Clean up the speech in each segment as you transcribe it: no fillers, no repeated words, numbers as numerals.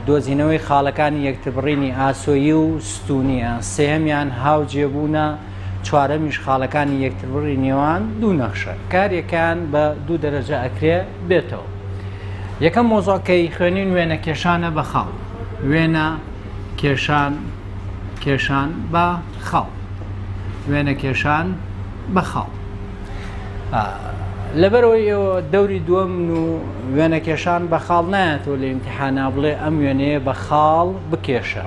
دۆزینەوەی خاڵەکانی یەکتربڕینی ئاسۆیی و ستوونیە، سێهەمیان هاوجێبوونە، چوارەمیش خاڵەکانی یەکتربڕی نێوان دوو نەخشە کە هەریەکەیان بە دوو دەرەجە ئەکرێ بێتەوە. یەکەم مۆزۆع کە ئەیخوێنین وێنە کێشانە بە خاڵ. وێنە کێشان کێشان بە خاڵ. وێنە کێشان بە خاڵ. لەبەرئەوەی ئێوە دەوری دووەمن و وێنەکێشان بە خاڵ نایەتەوە لە ئیمتیحانا بڵێ ئەم وێنەیە بە خاڵ بکێشە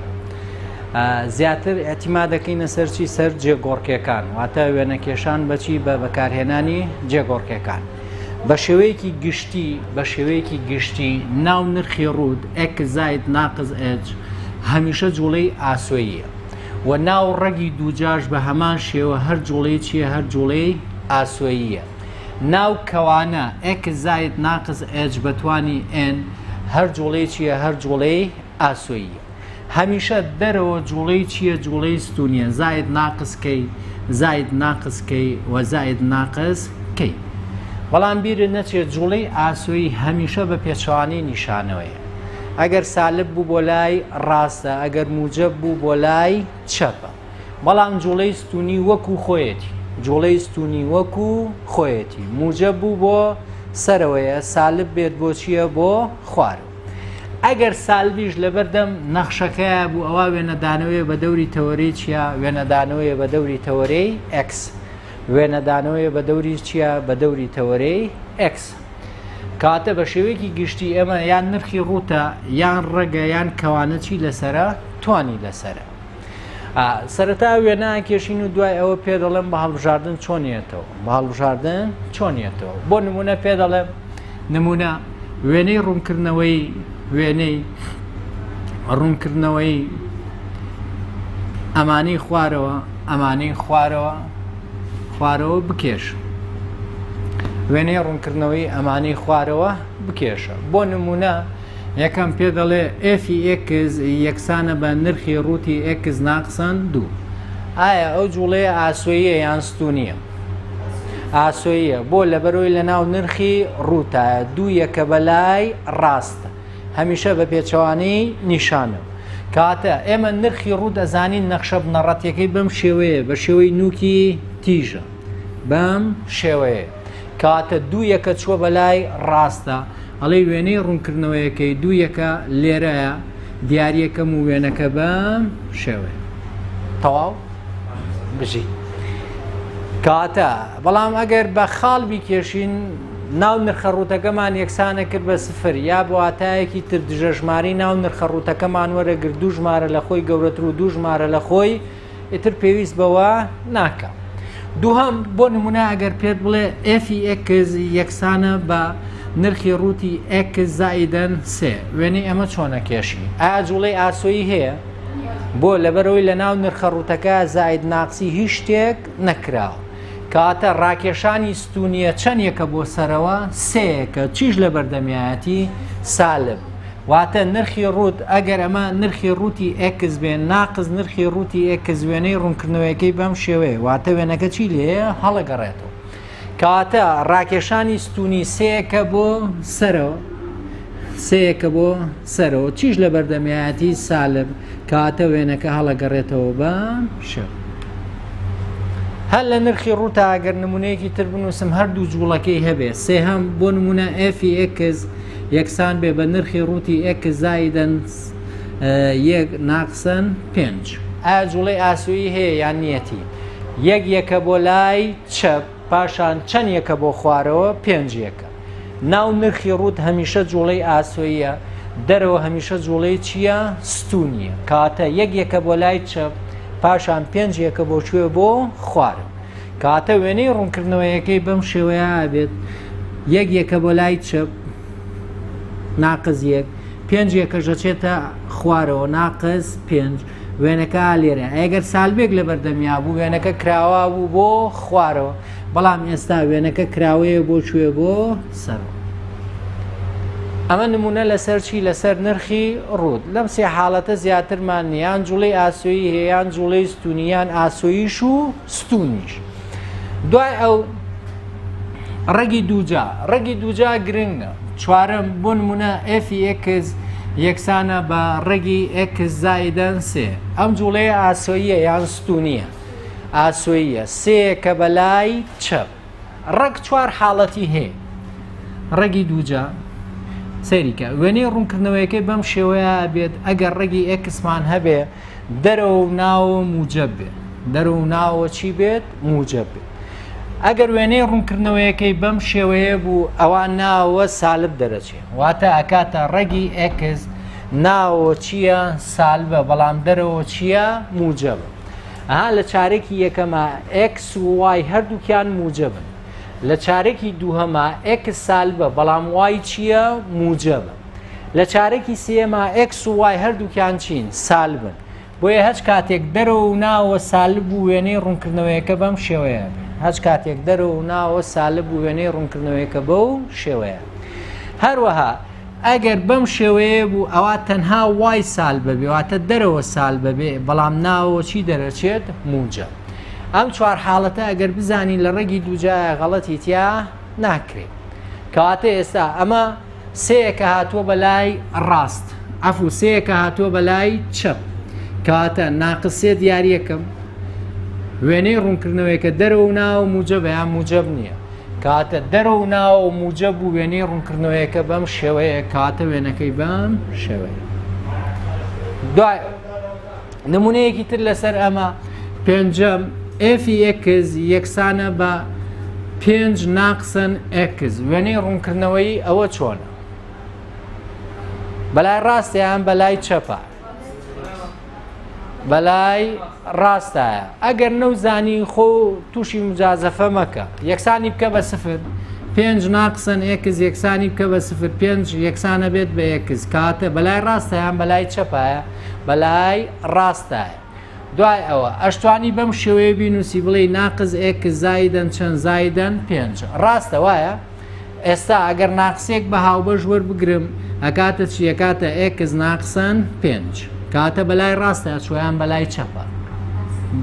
زیاتر ئەتیما دەکەینە سەرچی سەر جێگۆڕکێکان واتە وێنەکێشان بەچی بە بەکارهێنانی جێگۆڕکێکان بە شێوەیەکی گشتی بە شێوەیەکی گشتی ناو نرخی ڕووت x زائد ناقص h هەمیشە جوڵەی ئاسۆییە و ناو ڕەگی دووجاش بە هەمان شێوە هەر جوڵەی چیە هەر جوڵەی ئاسۆییە. ناو کەوانە x زائد ناقص h بە توانی n هەر جوڵەی چیە هەر جوڵەی ئاسۆییە. هەمیشە دەرەوە جوڵەی چیە جوڵەی ستونیە زائد ناقص k زائد ناقص k و زائد ناقص k. بەڵام بیرت نەچێت جوڵەی ئاسۆیی هەمیشە بە پێچەوانەی نیشانەوەیە. ئەگەر سالب بوو بۆ لای ڕاستە ئەگەر موجەب بوو بۆ لای چەپە بەڵام جوڵەی ستونی وەکو خۆیەتی جوڵەی ستونی وەکو خۆیەتی موجەب بوو بۆ سەرەوەیە سالب بێت بۆ چییە بۆ خوارەوە ئەگەر سالبیش لەبەردەم نەخشەکەیا بوو ئەوا وێنەدانەوەیە بە دەوری تەوەرەی چیا وێنەدانەوەیە بە دەوری تەوەرەی x وێنەدانەوەیە بە دەوری چیا بە دەوری تەوەرەی x کەواتە بە شێوەیەکی گشتی ئێمە یان نرخی ڕووتە یان ڕەگە یان کەوانە چی لەسرە توانی لەسرە سەرەتا وێنا کێشین و دوای ئەوە پێ دەڵێم بە هەڵبژاردن چۆنیەتەوە بە هەڵبژاردن چۆنیەتەوە بۆ نمونە پێ دەڵێم نمونە وێنەی ڕوونکردنەوەی وێنەی ڕوونکردنەوەی ئەمانی خوارەوە ئەمانی خوارەوە خوارەوە بکێش. وێنەی ڕوونکردنەوەی ئەمانەی خوارەوە بکێشە. بۆ نموونە یەکەم پێ دەڵێ f ی x یەکسانە بە نرخی ڕووتی x ناقسەن دوو. ئایا ئەو جوڵەیە ئاسۆییە یان ستونیە؟ ئاسۆییە. بۆ لەبەرەوەی لە ناو نرخی ڕووتایە دوو یەکە بەلای ڕاستە. هەمیشە بە پێچەوانەی نیشانە. کەواتە ئێمە نرخی ڕووت ئەزانین نەخشە بنەڕەتیەکەی بەم شێوەیە بە شێوەی نوکی تیژە بەم شێوەیە کەواتە دوو یەکە چووە بەلای ڕاستە ئەڵێ وێنەی ڕوونکردنەوەیەکەی دوو یەکە لێرەیە دیاریەکەم و وێنەکە بەم شێوەیە تەواو بژی کەواتە بەڵام ئەگەر بە خاڵ بیکێشین ناو نرخە ڕووتەکەمان یەکسانە کرد بە سفر یا بە واتایەکی تر دژەژمارەی ناو نرخە ڕووتەکەمان وەرەگرت دوو ژمارە لە خۆی گەورەتر و دوو ژمارە لە خۆی ئیتر پێویست بەوە ناکا. دووهەم، بۆ نمونە ئەگەر پێت بڵێ f ی x یەکسانە بە نرخی ڕووتی x زائیدەن سێ وێنەی ئەمە چۆنە کێشی؟ ئایا جوڵەی ئاسۆیی هەیە؟ بۆ لەبەرئەوەی لە ناو نرخە ڕووتەکە زائید ناقسی هیچ شتێک نەکراوە. کەواتە ڕاکێشانی ستوونیە چەند یەکە بۆ سەرەوە؟ سێ یەکە، چیش لەبەردەمیایەتی؟ سالب. واتە نرخی ڕووت ئەگەر ئەمە نرخی ڕووتی x بێ ناقس نرخی ڕووتی x وێنەی ڕوونکردنەوەیەکەی بەم شێوەیە واتە وێنەکە چی لێیە هەڵەگەڕێتەوە. کەواتە ڕاکێشانی ستوونی سێ یەکە بۆ سەرەوە سێ یەکە بۆ سەرەوە چیش لەبەردەمیایەتی؟ سالب. کەواتە وێنەکە هەڵەگەڕێتەوە بەم شێوە. هەر لە نرخی ڕووتا ئەگەر نمونەیەکی تر بنووسم هەردوو جوڵەکەی هەبێ سێهەم بۆ نمونە f ی x یەکسان بێ بە نرخی ڕووتی x زائیدەن یەک ناقسەن پێنج. ئایا جوڵەی ئاسۆیی هەیە یان نیەتی؟ یەک یەکە بۆ لای چەپ پاشان چەند یەکە بۆ خوارەوە؟ پێنج یەکە. ناو نرخی ڕووت هەمیشە جوڵەی ئاسۆییە، دەرەوە هەمیشە جوڵەی چییە؟ ستوونییە. کەواتە یەک یەکە بۆ لای چەپ، پاشان پێنج یەکە بۆ کوێ؟ بۆ خوارەوە. کەواتە وێنەی ڕوونکردنەوەیەکەی بەم شێوەیە ئەبێت، یەک یەکە بۆ لای چەپ، ناقس یەک، پێنج یەکەش ئەچێتە خوارەوە، ناقس پێنج. وێنەکە لێرە ئەگەر سالبێک لەبەردەمیا بوو وێنەکە کراوە بوو بۆ خوارەوە. بەڵام ئێستا وێنەکە کراوەیە بۆ کوێ بۆ سەرەوە. ئەمە نمونە لەسەر چی لەسەر نرخی ڕووت لەم سێ حاڵەتە زیاترمان نییە یان جوڵەی ئاسۆیی هەیە یان جوڵەی ستونی یان ئاسۆییش و ستونیش دوای ئەو ڕەگی دووجا ڕەگی دووجا گرنگە چوارەم بۆ نمونە f ی x یەکسانە بە ڕەگی x زائیدەن سێ. ئەم جوڵەیە ئاسۆییە یان ستونیە؟ ئاسۆییە. سێیەکە بەلای چەپ. ڕەگ چوار حاڵەتی هەیە. ڕەگی دووجا سەیریکە وێنەی ڕوونکردنەوەیەکەی بەم شێوەیە بێت ئەگەر ڕەگی x مان هەبێ دەرەوە و ناوە موجەب بێ دەرەوە و ناوە چی بێت موجەب بێت ئەگەر وێنەی ڕوونکردنەوەیەکەی بەم شێوەیە بوو ئەوە ناوە سالب دەرەچێ واتە ئەکاتە ڕەگی x ناوە چییە سالبە بەڵام دەرەوە چییە موجەبە ئەها لە چارەکی یەکەما x و y هەردووکیان موجەبن لە چارەکی دووهەما x سالبە بەڵام y چییە موجەبە لە چارەکی سێیەما x و y هەردووکیان چین سالبن بۆیە هەچ کاتێک دەرەوە و ناوە سالب و وێنەی ڕوونکردنەوەیەکە بەم شێوەیە بێ هەچ کاتێک دەرەوە و ناوە سالب و وێنەی ڕوونکردنەوەیەکە بەو شێوەیە هەروەها ئەگەر بەم شێوەیە بوو ئەوا تەنها y سالب بێ واتە دەرەوە سالب بێ بەڵام ناوە چی دەرەچێت موجە ئەم چوار حاڵەتە ئەگەر بزانین لە ڕەگی دووجایە غەڵەتی تیا ناکرێت کەواتە ئێستا ئەمە سێیەکە هاتووە بە لای ڕاست عەفو سێیەکە هاتووە بە لای چەپ کەواتە ناقس سێ دیاریەکەم وێنەی ڕوونکردنەوەیەکە دەرەوە و ناوە موجەبە یان موجەب نییە کاتە دەرەوە و ناوە و موجەب و وێنەی ڕوونکردنەوەیەکە بەم شێوەیە کاتە وێنەکەی بەم شێوەیە دوای نمونەیەکی تر لەسەر ئەمە پێنجەم f ی x یەکسانە بە پێنج ناقسن x وێنەی ڕوونکردنەوەی ئەوە چۆنە بەلای ڕاستیان بەلای چەپە بەلای ڕاستایە ئەگەر نەوزانی خۆ تووشی مجازەفە مەکە یەکسانی بکە بە سفر پێنج ناقسن x یەکسانی بکە بە سفر پێنج یەکسانە بێت بە x کاتە بەلای ڕاستیان بەلای چەپایە بەلای ڕاستایە دوای ئەوە ئەشتوانی بەم شێوەیە بینوسی بڵێی ناقس x زایدەن چەند زایدەن پێنج ڕاستە وایە ئێستا ئەگەر ناقسێک بە هاوبەش وەربگرم ئەکاتە چی ئەکاتە x ناقسەن پێنج کاتە بەلای ڕاستە چۆیان بەلای چەپە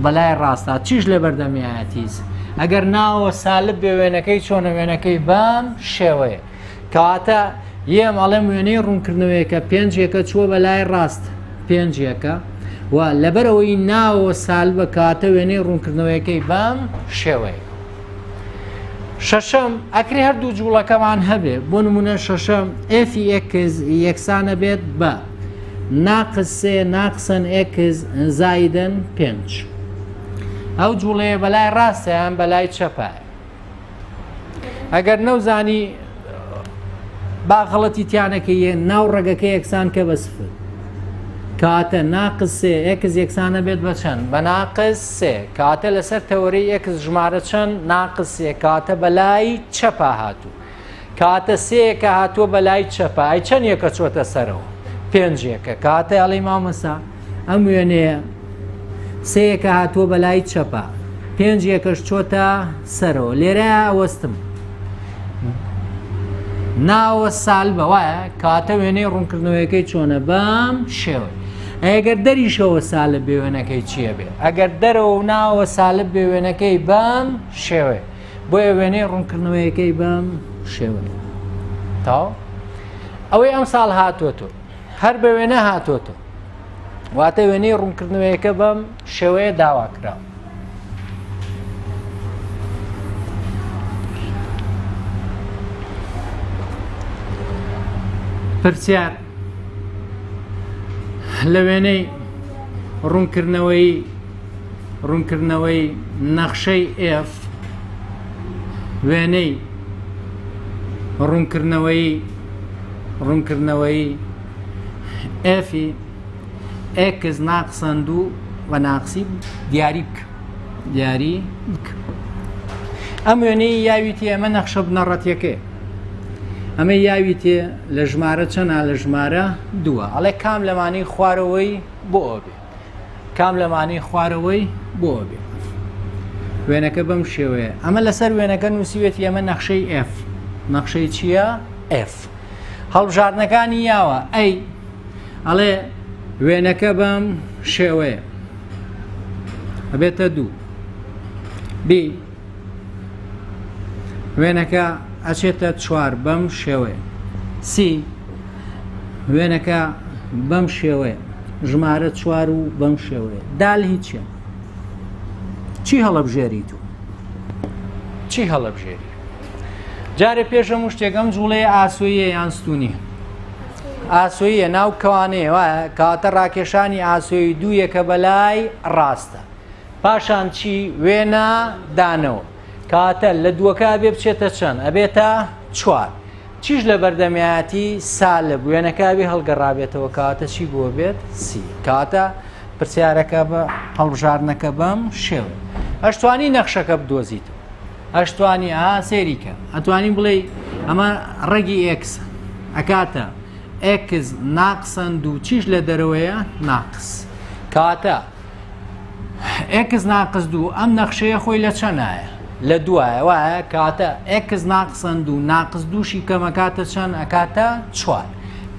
بەلای ڕاستە چیش لە بەردەمیایەتیز ئەگەر ناوە سالب بێ وێنەکەی چۆنە وێنەکەی بەم شێوەیە کەواتە یەم ئەڵێم وێنەی ڕوونکردنەوەیەکە پێنج یەکە چووە بە لای ڕاست پێنج یەکە و لەبەرەوەی ناوە سالبە کاتە وێنەی ڕوونکردنەوەیەکەی بەم شێوەیە شەشەم ئەکرێ هەردوو جوڵەکەمان هەبێ بۆ نمونە شەشەم f ی x یەکسانە بێت بە ناقس سێ ناقسەن x زایدن پێنج ئەو جوڵەیە بەلای ڕاستیان بەلای چەپە ئەگەر نەوزانی با غەڵەتی تیانەکە یە ناو ڕەگەکە یەکسان کە بە سفر کاتە ناقس سێ x یەکسانە بێت بە چەند بە ناقس سێ کاتە لەسەر تەوەرەی x ژمارە چەند ناقس سێ کاتە بەلای چەپا هاتوو کاتە سێیەکە هاتووە بەلای چەپە ئەی چەند یەکە چۆتە سەرەوە پێنج یەکە کاتە ئەڵێ مامۆستا ئەم وێنەیە سێیەکە هاتووە بەلای چەپە پێنج یەکەش چۆتە سەرەوە لێرە ئەوەستم ناوە سال بە وایە کاتە وێنەی ڕوونکردنەوەیەکەی چۆنە بەم شێوەی ئەگەر دەریشەوە سالب بێ وێنەکەی چییە بێ ئەگەر دەرەوە و ناوە سالب بێ وێنەکەی بەم شێوەیە بۆیە وێنەی ڕوونکردنەوەیەکەی بەم شێوەیە تاو ئەوەی ئەم ساڵ هاتووەتۆ هەر بە وێنە هاتووەتۆ واتە وێنەی ڕوونکردنەوەیەکە بەم شێوەیە داوا کرا پرسیار لە وێنەی ڕوونکردنەوەی ڕوونکردنەوەی نەخشەی F وێنەی ڕوونکردنەوەی ڕوونکردنەوەی F ی x ناقسەن دوو و ناقسی دیاری بکە دیاری بکە ئەم وێنەی یاویتی ئەمە نەخشە بنەڕەتیەکەی ئەمە یاویتێ لە ژمارە چەنا لە ژمارە دووە ئەڵێ کام لەمانەی خوارەوەی بۆ ئەوبێ کام لەمانەی خوارەوەی بۆ بێ وێنەکە بەم شێوەیە ئەمە لەسەر وێنەکە نووسیوێتی ئەمە نەخشەی F نەخشەی چییە F هەڵبژاردنەکانی یاوە ئەی ئەڵێ وێنەکە بەم شێوەیە ئەبێتە دوو بی وێنەکە ئەچێتە چوار بەم شێوەیە سی. وێنەکە بەم شێوەیە ژمارە چوار و بەم شێوەیە دال هیچە چی هەڵەبژێری تو چی هەڵەبژێری جارێ پێش هەموو شتێک ئەم جوڵەیە ئاسۆیە یان ستونی ئاسۆیە ناو کەوانەیە وایە کاتە ڕاکێشانی ئاسۆی دوو یەکە بەلای ڕاستە پاشان چی وێنە دانەوە کاتە لە دووەکە ئەبێ بچێتە چەند ئەبێتە چوار چیش لە بەردەمیایەتی سالب وێنەکە ئەبێ هەڵگەڕابێتەوە کاتە چی بۆ بێت سی کاتە پرسیارەکە بە هەڵبژاردنەکە بەم شێوە ئەشتوانی نەخشەکە بدۆزیتەوە ئەشتوانی ئا سێری کە ئەتوانی بڵێ ئەمە ڕەگی ئێکس ئەکاتە ئێکس ناقسەن دوو چیش لە دەرەوەیە ناقس کاتە ئێکس ناقس دوو ئەم نەخشەیە خۆی لە چەنایە لە دوایە وایە کاتە ئێکس ناقسەن دوو ناقس دووشی کەمەکاتە چەند ئەکاتە چوار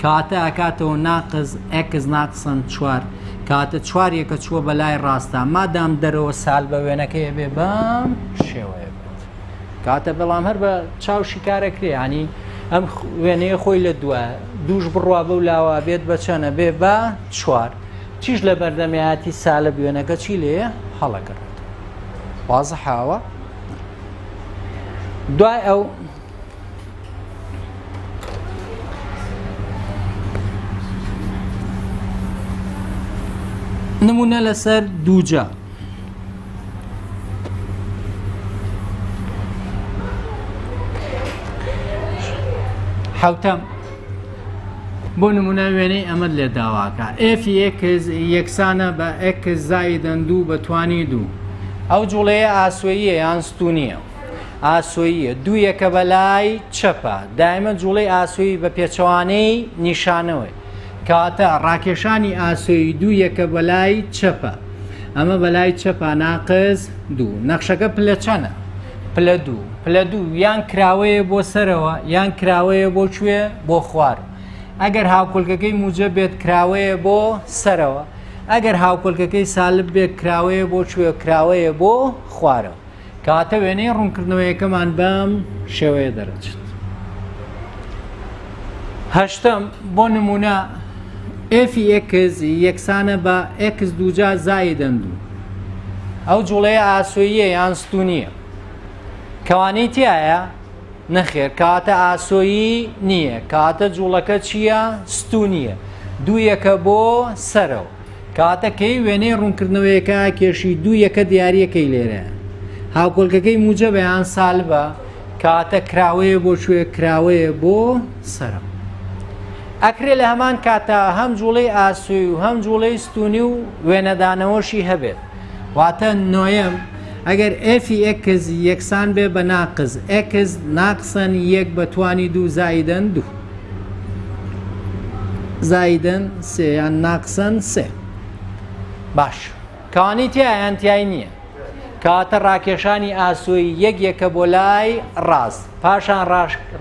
کاتە ئەکاتەوە ناقس ئێکس ناقسەن چوار کاتە چوار یەکە چووە بە لای ڕاستە مادام دەرەوە سال بە وێنەکەی ئەبێ بەم شێوەیە بێت کاتە بەڵام هەر بە چاو شیکارەکرێ ینی ئەم وێنەیە خۆی لە دووە دووش بڕوا بەو لاوە بێت بە چەنە بێ بە چوار چیش لە بەردەمیاتی سالە بوێنەکە چی لێ هەڵەگەڕێت وازحاوە دوای ئەو نمونە لەسەر دووجا حوتەم بۆ نمونە وێنەی ئەمەد لێ داواکە F یەکسانە بە x زایدەن دوو بە توانی دوو ئەو جوڵەیە ئاسۆییە یان ستونیە ئاسۆییە دوو یەکە بەلای چەپە دایمە جوڵەی ئاسۆیی بە پێچەوانەی نیشانەوەی کەواتە ڕاکێشانی ئاسۆیی دوو یەکە بەلای چەپە ئەمە بەلای چەپە ناقس دوو نەخشەکە پلە چەنە پلە دوو پلە دوو یان کراوەیە بۆ سەرەوە یان کراوەیە بۆ کوێ بۆ خوار ئەگەر هاوکۆلکەکەی موجە بێت کراوەیە بۆ سەرەوە ئەگەر هاوکۆلکەکەی سالب بێت کراوەیە بۆ کوێ کراوەیە بۆ خوارەوە کەواتە وێنەی ڕوونکردنەوەیەکەمان بەم شێوەیە دەرەچێت. هەشتەم، بۆ نمونە f x یەکسانە بە x دووجا زایدەن دوو. ئەو جوڵەیە ئاسۆییە یان ستونیە؟ کەوانەی تایە؟ نەخێر کەواتە ئاسۆیی نییە کەواتە جوڵەکە چییە؟ ستونیە دوو یەکە بۆ سەرەوە. کەواتە کەی وێنەی ڕوونکردنەوەیەکە کێشی دوو یەکە دیاریەکەی لێرە هاوکۆلکەکەی موجەبە یان سالبە کەواتە کراوەیە بۆ کوێ کراوەیە بۆ سەرەوە ئەکرێ لە هەمان کاتا هەم جوڵەی ئاسوی و هەم جوڵەی ستونی و وێنەدانەوەشی هەبێت واتە نۆیەم ئەگەر f x یەکسان بێ بە ناقز x ناقسەن یەک بە توانی دوو زایدەن دوو زایدن سێ یان ناقسەن سێ باش کەوانی تیا یان تای نییە کەواتە ڕاکێشانی ئاسۆی یەک یەکە بۆ لای ڕاست پاشان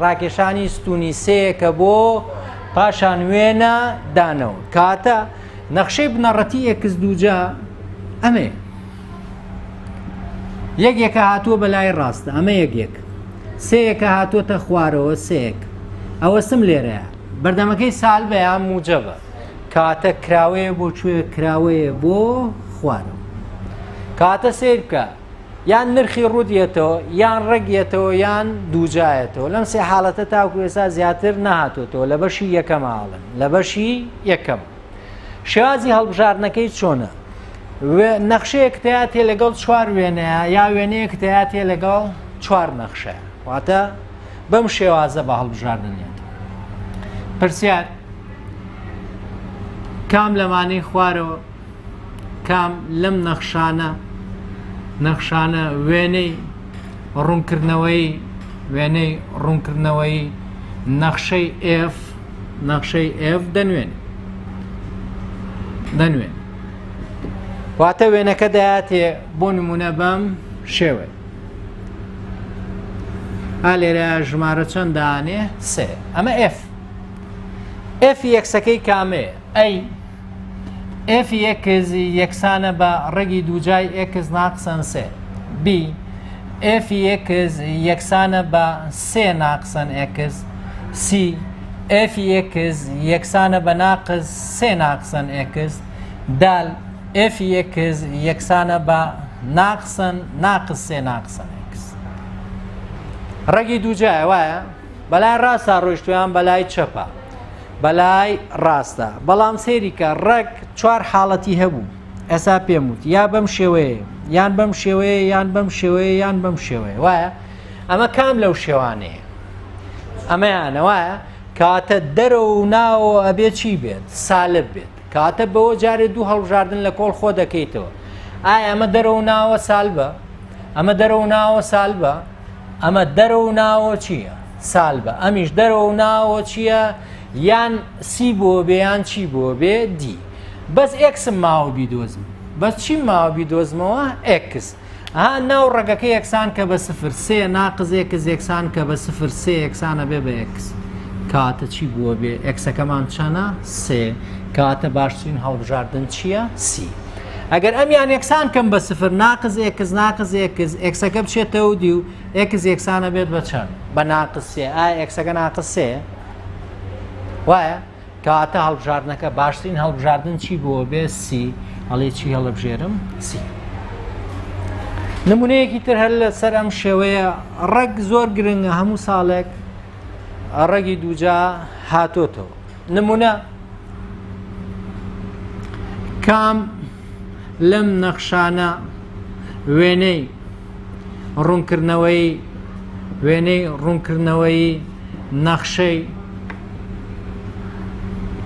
ڕاکێشانی ستونی سێیەکە بۆ پاشان وێنە دانەوە کاتە نەخشەی بنەڕەتی ئێکس دووجا ئەمێ یەک یەکە هاتووە بە لای ڕاستە ئەمە یەک یەک سێیەکە هاتووەتە خوارەوە سێیەک ئەوەسم لێرەیە بەردەمەکەی سالبە یان موجەبە کاتە کراوەیە بۆ کوێ کراوەیە بۆ خوارەوە کاتە سیر بکە یان نرخی ڕوودیەتەوە یان ڕێگیەتەوە یان دووجایەتەوە لەم سێ حاڵەتە تاکو ئێستا زیاتر نەهاتوێتەوە لە بەشی یەکەم ئاڵن لە بەشی یەکەم شێوازی هەڵبژاردنەکەی چۆنە؟ نەخشەیەک تیاتێ لەگەڵ چوار وێنەیە یا وێنەیەک تیاتێ لەگەڵ چوار نەخشەیە واتە بەم شێوازە بە هەڵبژاردنێت پرسیار کام لەمانەی خوارەوە کام لەم نەخشانە نەخشانە وێنەی ڕوونکردنەوەی وێنەی ڕوونکردنەوەی نەخشەی F نەخشەی F دەنوێن دەنوێن واتە وێنەکە دەیاتێ بۆ نمونە بەم شێوەی ئا لێرە ژمارە چەند دانێ سێ ئەمە F F یەکسەکەی کامەیە ئەی F x یەکسانە بە ڕەگی دووجای x ناقسەن سێ B F x یەکسانە بە سێ ناقسەن x C. f ی x یەکسانە بە ناقس سێ ناقسەن x. دال f ی x یەکسانە بە ناقسەن ناقس سێ ناقسەن x. ڕەگی دووجایە وایە؟ بەلای ڕاستە ڕۆیشتویان بەلای چەپە؟ بەلای ڕاستە. بەڵام سەیری کە ڕەگ چوار حاڵەتی هەبوو. ئێستا پێم وت یا بەم شێوەیە یان بەم شێوەیە یان بەم شێوەیە یان بەم شێوەیە وایە؟ ئەمە کام لەو شێوانەیە؟ ئەمەیانە وایە؟ کاتە دەرەوە و ناوە ئەبێ چی بێت؟ سالب بێت. کاتە بەوە جارێ دوو هەڵبژاردن لە کۆڵ خۆ دەکەیتەوە. ئایا ئەمە دەرەوە و ناوە سالبە؟ ئەمە دەرەوە و ناوە سالبە؟ ئەمە دەرەوە و ناوە چییە؟ سالبە. ئەمیش دەرەوە و ناوە چییە؟ یان C بۆ بێ یان چی بۆ بێ؟ D. بەس x م ماوە بیدۆزم. بەس چیم ماوە بیدۆزمەوە؟ x. ها ناو ڕەگەکە یەکسان کە بە سفر سێ ناقز x یەکسان کە بە سفر سێ یەکسانە بێ بە x. کاتە چی بووە بێ؟ x ەکەمان چەنە؟ سێ. کاتە باشترین هەڵبژاردن چییە؟ C. ئەگەر ئەمیان یەکسان کەم بە سفر ناقز x ناقز x x ەکە بچێتەوە دی و x یەکسانە بێت بە چەند؟ بە ناقز سێ. ئایا x ەکە ناقز سێ؟ وایە؟ کەواتە هەڵبژاردنەکە باشترین هەڵبژاردن چی بۆ بێ؟ C. ئەڵێ چی هەڵبژێرم؟ C. نمونەیەکی تر هەر لەسەر ئەم شێوەیە. ڕەگ زۆر گرنگە، هەموو ساڵێک ڕەگی دووجا هاتۆتەوە. نمونە کام لەم نەخشانە وێنەی ڕوونکردنەوەی وێنەی ڕوونکردنەوەی نەخشەی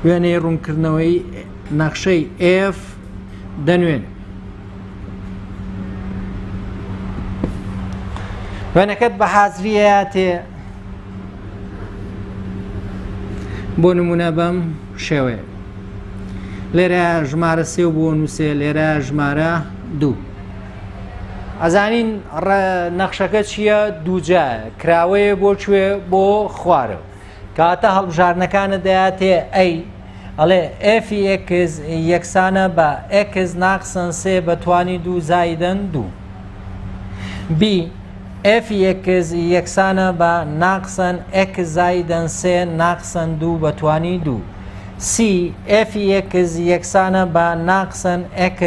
وێنەی ڕوونکردنەوەی نەخشەی F دەنوێن. وێنەکەت بە حازریە تێ بۆ نمونە بەم شێوەیە لێرە ژمارە سێ و بۆ نووسێ لێرە ژمارە دوو. ئەزانین نەخشەکە چییە؟ دووجایە کراوەیە بۆ کوێ؟ بۆ خوارەوە. کاتە هەڵبژاردنەکانە دەیاتێ ئەی ئەڵێ f x یەکسانە بە x ناقسن سێ بە توانی دوو زایدن دوو. B f x یەکسانە بە ناقسن x زایدن سێ ناقسن دوو بە توانی دوو. C f x یەکسانە بە ناقسن x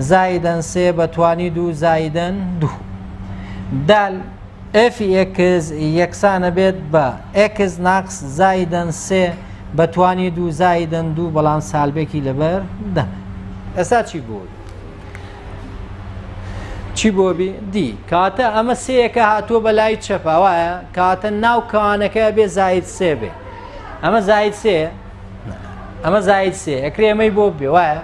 زایدن سێ بە توانی دوو زایدن دوو. دال f x یەکسانە بێت بە x ناقس زایدن سێ بە توانی دوو زایدن دوو بەڵام سالبێکی لەبەر دەم. ئێستا چی بوو؟ چی بۆ بی؟ دی. کاتە ئەمە سێیەکە هاتووە بە لای چەپە وایە؟ کاتە ناو کەوانەکە بێ زاید سێ بێ. ئەمە زاید سێ؟ ئەمە زاید سێ ئەکرێ ئەمەی بۆ بێ وایە؟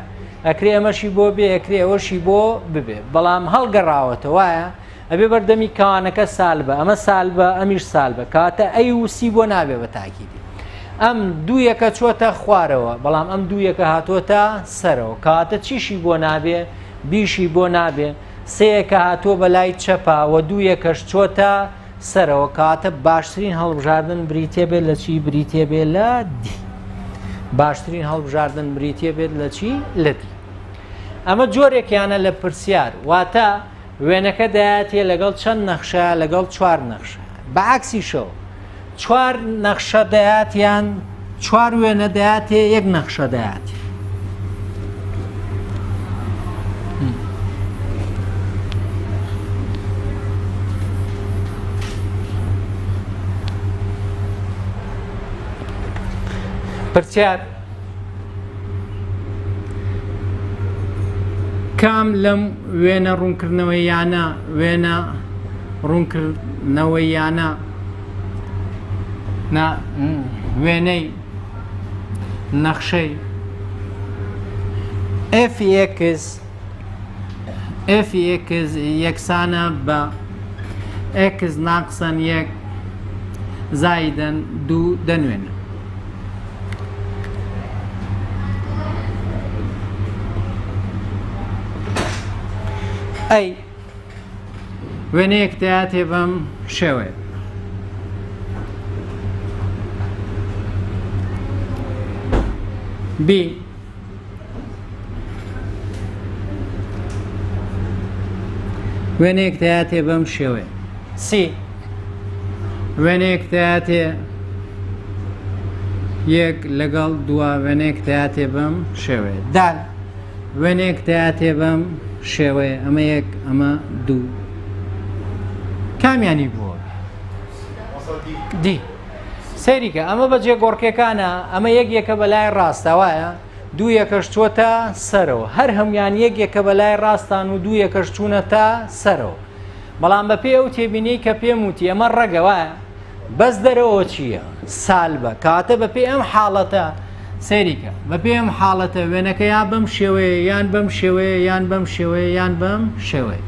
ئەکرێ ئەمەشی بۆ بێ ئەکرێ ئەوەشی بۆ ببێ بەڵام هەڵگەڕاوەتە وایە؟ ئەبێ بەردەمی کەوانەکە سالبە ئەمە سالبە ئەمیش سالبە کاتە A و C بۆ نابێ بە تاکیدی. ئەم دوو یەکە چۆتە خوارەوە بەڵام ئەم دوو یەکە هاتۆتە سەرەوە کاتە چیشی بۆ نابێ؟ B شی بۆ نابێ. سێیەکە هاتووە بە لای چەپا و دوو یەکەش چۆتە سەرەوە کاتە باشترین هەڵبژاردن بریتە بێت لە چی؟ بریتە بێت لە D. باشترین هەڵبژاردن بریتە بێت لە چی؟ لە D. ئەمە جۆرێکیانە لە پرسیار واتە وێنەکە دایاتێ لەگەڵ چەند نەخشە؟ لەگەڵ چوار نەخشە. بە عەکسیشەوە چوار نەخشە دەیاتیان چوار وێنە دەیاتێ یەک نەخشە دەیاتێ. پرسیار کام لەم وێنە ڕوونکردنەوەیانە وێنە ڕوونکردنەوەیانە نا وێنەی نەخشەی fx fx یەکسانە بە x ناقسەن یەک زایدەن دوو دەنوێنن. ئەی وێنەیەک دەیاتێ بەم شێوەیە. B وێنەیەک دەیاتێ بەم شێوەیە. C وێنەیەک دەیاتێ یەک لەگەڵ دووە وێنەیەک دەیاتێ بەم شێوەیە. دال وێنەیەک دەیاتێ بەم شێوەیە، ئەمە یەک ئەمە دوو. کامیانی بووە؟ دی. سەیریکە ئەمە بە جێگۆڕکێکانە، ئەمە یەک یەکە بە لای ڕاستە وایە، دوو یەکەش چووەتە سەرەوە، هەر هەمویان یەک یەکە بە لای ڕاستان و دوو یەکەش چوونەتە سەرەوە. بەڵام بەپێی ئەو تێبینیەی کە پێم وتی ئەمە ڕەگە وایە، بەس دەرەوە چییە؟ سالبە. کەواتە بەپێی ئەم حاڵەتە سەیریکە، بەپێی ئەم حاڵەتە وێنەکە یا بەم شێوەیە یان بەم شێوەیە یان بەم شێوەیە یان بەم شێوەیە.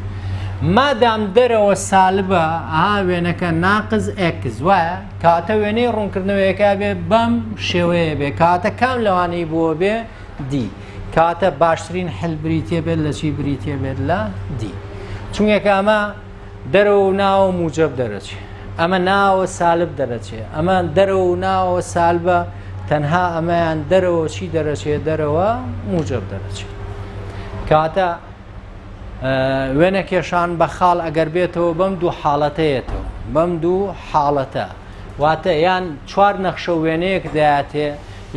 مادام دەرەوە سالبە ئەها وێنەکە ناقز ئێکس وایە، کەواتە وێنەی ڕوونکردنەوەیەکە بێ بەم شێوەیە بێ. کەواتە کام لەوانەی بووە بێ؟ دی. کەواتە باشترین حل بریتە بێت لە چی؟ بریتە بێت لە دی. چونکە ئەمە دەرەوە و ناوە موجب دەرەچێ، ئەمە ناوە سالب دەرەچێ، ئەمە دەرەوە و ناوە سالبە، تەنها ئەمەیان دەرەوە چی دەرەچێ؟ دەرەوە موجب دەرەچێت. کەواتە وێنە کێشان بە خاڵ ئەگەر بێتەوە بەم دوو حاڵەتەیەتەوە، بەم دوو حاڵەتە، واتە یان چوار نەخشە وێنەیەک دەیاتێ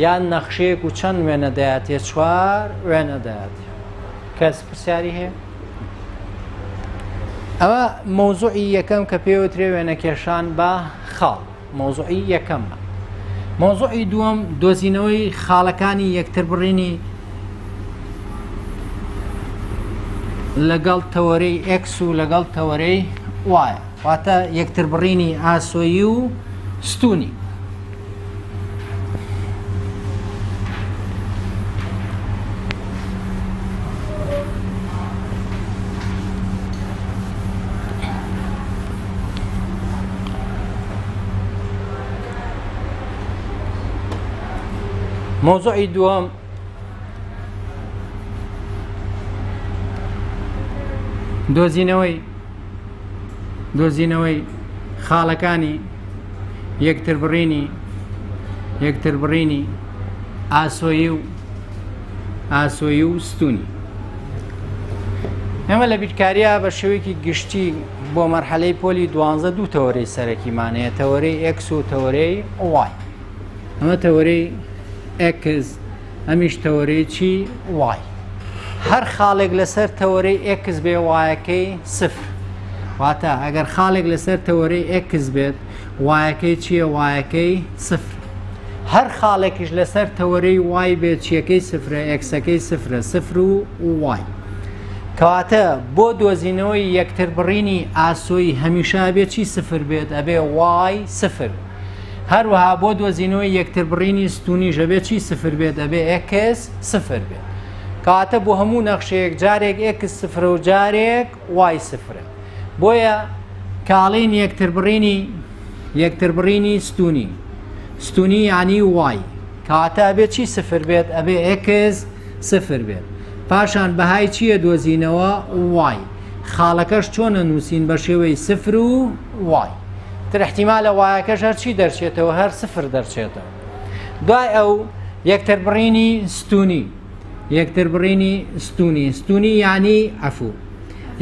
یان نەخشەیەک و چەند وێنە دەیاتێ؟ چوار وێنە دەیاتێ. کەس پرسیاری هەیە؟ ئەوە مەوزوعی یەکەم کە پێوترێ وێنەکێشان بە خاڵ، مەوزوعی یەکەمە. مەوزوعی دووەم دۆزینەوەی خاڵەکانی یەکتربڕینی لەگەڵ تەوەرەی ئێکس و لەگەڵ تەوەرەی وایە، واتە یەکتربڕینی ئاسۆیی و ستونی. مەوزوعی دووەم دۆزینەوەی دۆزینەوەی خاڵەکانی یەکتربڕینی یەکتربڕینی ئاسۆیی و ئاسۆیی و ستونی. ئێمە لە بیرکاریە بە شێوەیەکی گشتی بۆ مەرحەلەی پۆلی دوانزە دوو تەوەرەی سەرەکیمان هەیە، تەوەرەی ئێکس و تەوەرەی وای. ئەمە تەوەرەی ئێکس، ئەمیش تەوەرەی چی؟ وای. هەر خاڵێک لەسەر تەوەرەی ئێکس بێ وایەکەی سفر. واتە ئەگەر خاڵێک لەسەر تەوەرەی ئێکس بێت وایەکەی چییە؟ وایەکەی سفر. هەر خاڵێکیش لەسەر تەوەرەی وای بێت چیەکەی سفرە؟ ئێکسەکەی سفرە، سفر و وای. کەواتە بۆ دۆزینەوەی یەکتربڕینی ئاسۆیی هەمیشە ئەبێ چی سفر بێت؟ ئەبێ وای سفر. هەروەها بۆ دۆزینەوەی یەکتربڕینی ستونیش ئەبێ چی سفر بێت؟ ئەبێ ئێکس سفر بێت. کەواتە بۆ هەموو نەخشەیەک جارێک ئێکس سفرە و جارێک وای سفرە. بۆیە کاڵین یەکتربڕینی یەکتربڕینی ستونی ستونی یعنی وای، کەواتە ئەبێ چی سفر بێت؟ ئەبێ ئێکس سفر بێت. پاشان بەهای چییە دۆزینەوە؟ وای. خاڵەکەش چۆنە نووسین؟ بە شێوەی سفر و وای. تر احتیمالە وایەکەش هەر چی دەرچێتەوە؟ هەر سفر دەرچێتەوە. دوای ئەو یەکتربڕینی ستونی یەکتربڕینی ستونی ستونی یعنی عەفو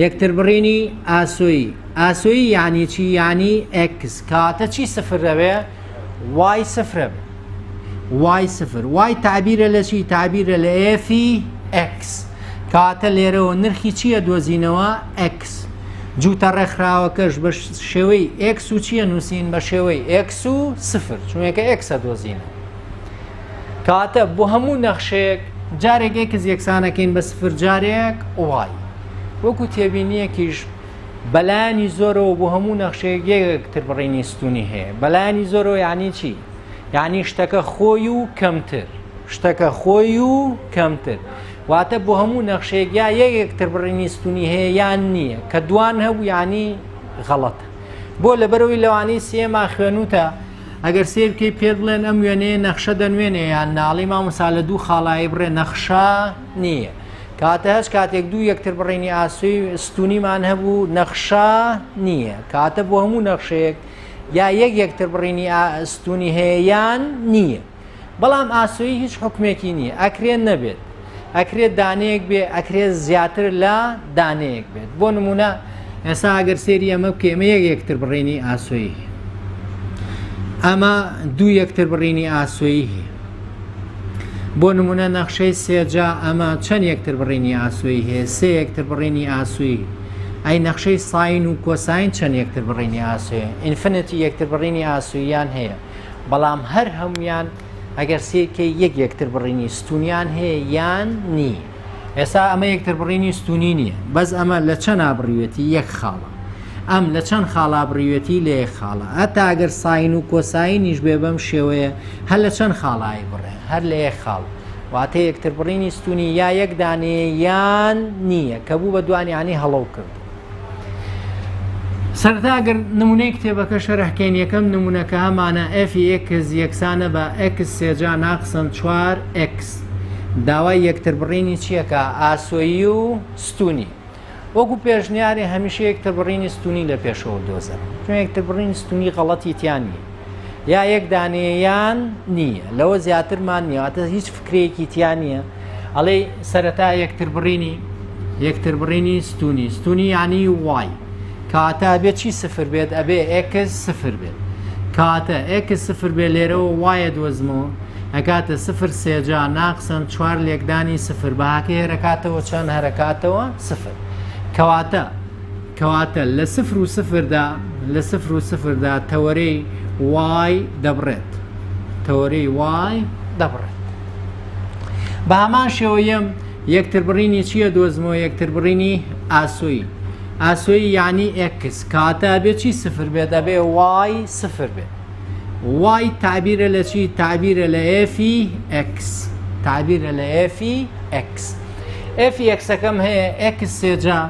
یەکتربڕینی ئاسۆیی ئاسۆیی یعنی چی؟ یعنی ئێکس. کاتە چی سفر دەبێ؟ وای سفرە بێ. وای سفر. وای تعبیرە لە چی؟ تعبیرە لە ئێفی ئێکس. کاتە لێرەوە نرخی چییە دۆزینەوە؟ ئێکس. جووتە ڕێکخراوەکەش بە شێوەی ئێکس و چییە نووسین؟ بە شێوەی ئێکس و سفر، چونکە ئێکسە دۆزینەوە. کاتە بۆ هەموو نەخشەیەک جارێک ئێکس یەکسانەکەین بە سفر جارێک وای. وەکو تێبینیەکیش بەلایەنی زۆرەوە بۆ هەموو نەخشەیەک یەکتر بڕینی ستونی هەیە. بەلایەنی زۆرەوە یعنی چی؟ یعنی شتەکە خۆی و کەمتر، شتەکە خۆی و کەمتر. واتە بۆ هەموو نەخشەیەک یا یەکتر بڕینی ستونی هەیە یان نییە. کە دوان هەبوو یعنی غەڵەتە. بۆ لەبەرەوەی لەوانەی سێما خوێنوتە ئەگەر سیر بکەی پێت بڵێن ئەم وێنەیە نەخشە دەنوێنێ یان ناڵی مامۆستا لە دوو خاڵایی بڕێ نەخشە نییە. کاتە هەچ کاتێک دوو یەکتر بڕینی ئاسۆی ستونیمان هەبوو نەخشە نییە. کاتە بۆ هەموو نەخشەیەک یا یەک یەکتر بڕینی ستونی هەیە یان نییە. بەڵام ئاسۆیی هیچ حکمێکی نییە، ئەکرێت نەبێت، ئەکرێت دانەیەک بێ، ئەکرێت زیاتر لە دانەیەک بێت. بۆ نمونە ئێستا ئەگەر سێری ئەمە بکەی ئەمە یەک یەکتر بڕینی ئاسۆیی هەیە، ئەمە دوو یەکتر بڕینی ئاسۆیی هەیە. بۆ نمونە نەخشەی سێجا ئەمە چەند یەکتر بڕینی ئاسۆیی هەیە؟ سێ یەکتر بڕینی ئاسۆیی. ئەی نەخشەی ساین و کۆساین چەند یەکتر بڕینی ئاسۆیە؟ infinity یەکتر بڕینی ئاسۆییان هەیە، بەڵام هەر هەمویان ئەگەر سیرکەی یەک یەکتر بڕینی ستونیان هەیە یان نی. ئێستا ئەمە یەکتر بڕینی ستونی نییە، بەس ئەمە لە چەند بڕیوێتی؟ یەک خاڵە. ئەم لە چەند خاڵا بڕیوێتی؟ لە یەک خاڵە. هەتا ئەگەر ساین و کۆساینیش بێ بەم شێوەیە هەر لە چەند خاڵایی بڕێ؟ هەر لە یەک خاڵ. واتە یەکتربڕینی ستونی یا یەک دانەیە یان نییە، کە بوو بە دوان یانی هەڵەو کرد. سەرەتا گەر نمونەی کتێبەکە شەرحکەین یەکەم نمونەکە هەمانە f x یەکسانە بە x سێجا ناقسەن 4 x داوای یەکتربڕینی چیەکە ئاسۆیی و ستونی. وەکو پێشنیارێ هەمیشە یەکتربڕینی ستونی لە پێشەوە دۆزەرەوە چون یەکتربڕینی ستونی غەڵەتی تیا نییە یا یەک دانەیە یان نییە لەوە زیاترمان نییە واتە هیچ فکرەیەکی تیا نییە ئەڵێ سەرەتا یەکتربڕینی یەکتربڕینی ستونی ستونی یعنی y کاتە ئەبێ چی سفر بێت ئەبێ x سفر بێت کاتە x سفر بێت لێرەوە y ە دۆزمەوە ئەکاتە سفر سێجا ناقسەن چوار لێکدانی سفر بەهاکەی هەرەکاتەوە چەند هەرەکاتەوە سفر کەواتە کەواتە لە سفر و سفردا لە سفر و سفردا تەوەرەی y دەبڕێت تەوەرەی y دەبڕێت بە هەمان شێوەیەم یەکتربڕینی چییە دۆزمەوە یەکتربڕینی ئاسۆیی ئاسۆیی یعنی x کاتە ئەبێ چی سفر بێت ئەبێ y سفر بێت y تەعبیرە لە چی؟ تەعبیرە لە f ی x تەعبیرە لە f ی x f ی x ەکەم هەیە x سێجا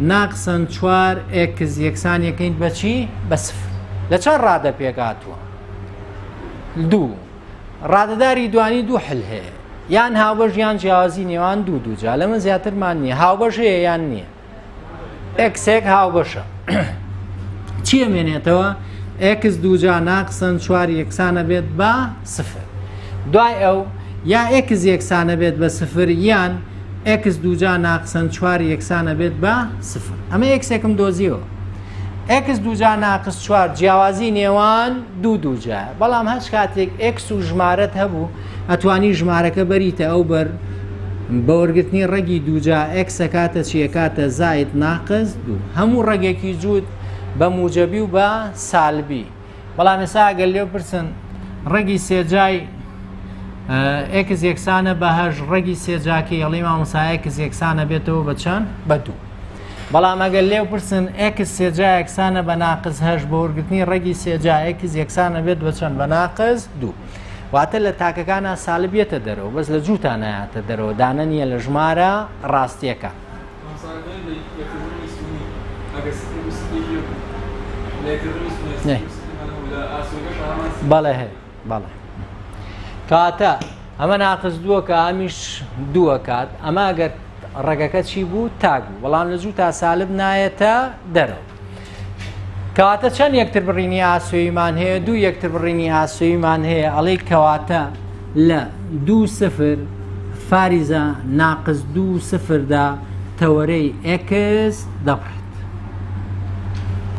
ناقسەن چوار x یەکسان یەکەین بە چی؟ بە سفر لە چەند ڕادە پێکهاتووە؟ دوو ڕادەداری دوانی دوو حل هەیە یان هاوبەش یان جیاوازی نێوان دوو دووجا لەمە زیاترمان نییە هاوبەش هەیە یان نییە x ێک هاوبەشە چی ئەمێنێتەوە x دووجا ناقسەن چوار یەکسانە بێت بە سفر دوای ئەو یا x یەکسانە بێت بە سفر یان x دووجا ناقسەن چوار یەکسانە بێت بە سفر ئەمە x ێکم دۆزیەوە x دووجا ناقس چوار جیاوازی نێوان دوو دووجا بەڵام هەچ کاتێک x و ژمارەت هەبوو ئەتوانی ژمارەکە بەریتە ئەو بەر بە وەرگرتنی ڕەگی دووجا x ئەکاتە چی ئەکاتە زائد ناقس دوو هەموو ڕەگێکی جووت بە موجەبی و بە سالبی بەڵام ئێستا ئەگەر لێو پرسن ڕەگی سێجای x یەکسانە بە هەش ڕەگی سێجاکەی ئەڵی مامۆستا x یەکسانە بێتەوە بە چەند بە دوو بەڵام ئەگەر لێو پرسن x سێجا یەکسانە بە ناقس هەش بە وەرگرتنی ڕەگی سێجا x یەکسانە بێت بە چەند بە ناقس دوو واتە لە تاکەکانا سالب یەتە دەرەوە بەس لە جووتا نایاتە دەرەوە دانە نییە لە ژمارە ڕاستیەکە. بەڵێ هەیە بەڵێ کاتە ئەمە ناقس دووەکە ئەمیش دووە کات ئەمە ئەگەر ڕەگەکە چی بوو تاک بوو بەڵام لە جوو تا سالب نایەتە دەرەوە کەواتە چەند یەکتر بڕینی ئاسۆییمان هەیە؟ دوو یەکتر بڕینی ئاسۆییمان هەیە ئەڵێی کەواتە لە دوو سفر فاریزە ناقس دوو سفردا تەوەرەی x دەبڕێت.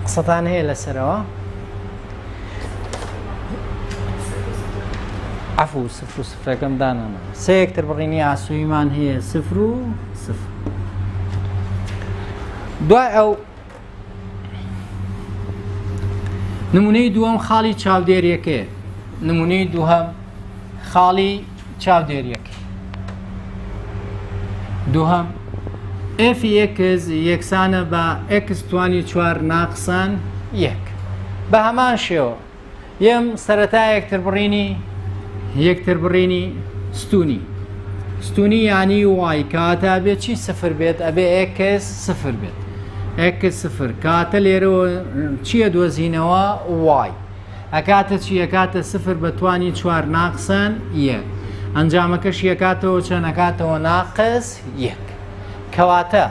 قسەتان هەیە لەسەرەوە؟ عفو سفر و سفرەکەم دانانا سێ یەکتر بڕینی ئاسۆییمان هەیە سفر و سفر دوای ئەو نمونەی دووەم خاڵی چاودێریەکەیە نمونەی دووهەم خاڵی چاودێریەکە دووهەم f x یەکسانە بە x توانی چوار ناقسان یەک بە هەمان شێوە یەم سەرەتا یەکتربڕینی یەکتربڕینی ستونی ستونی یانی y کاتە ئەبێ چی سفر بێت ئەبێ x سفر بێت x سفر کاتە لێرەوە چییە دۆزینەوە y ئەکاتە چی ئەکاتە سفر بە توانی چوار ناقسەن یەک ئەنجامەکەش یەکاتەوە چەند ئەکاتەوە ناقس یەک کەواتە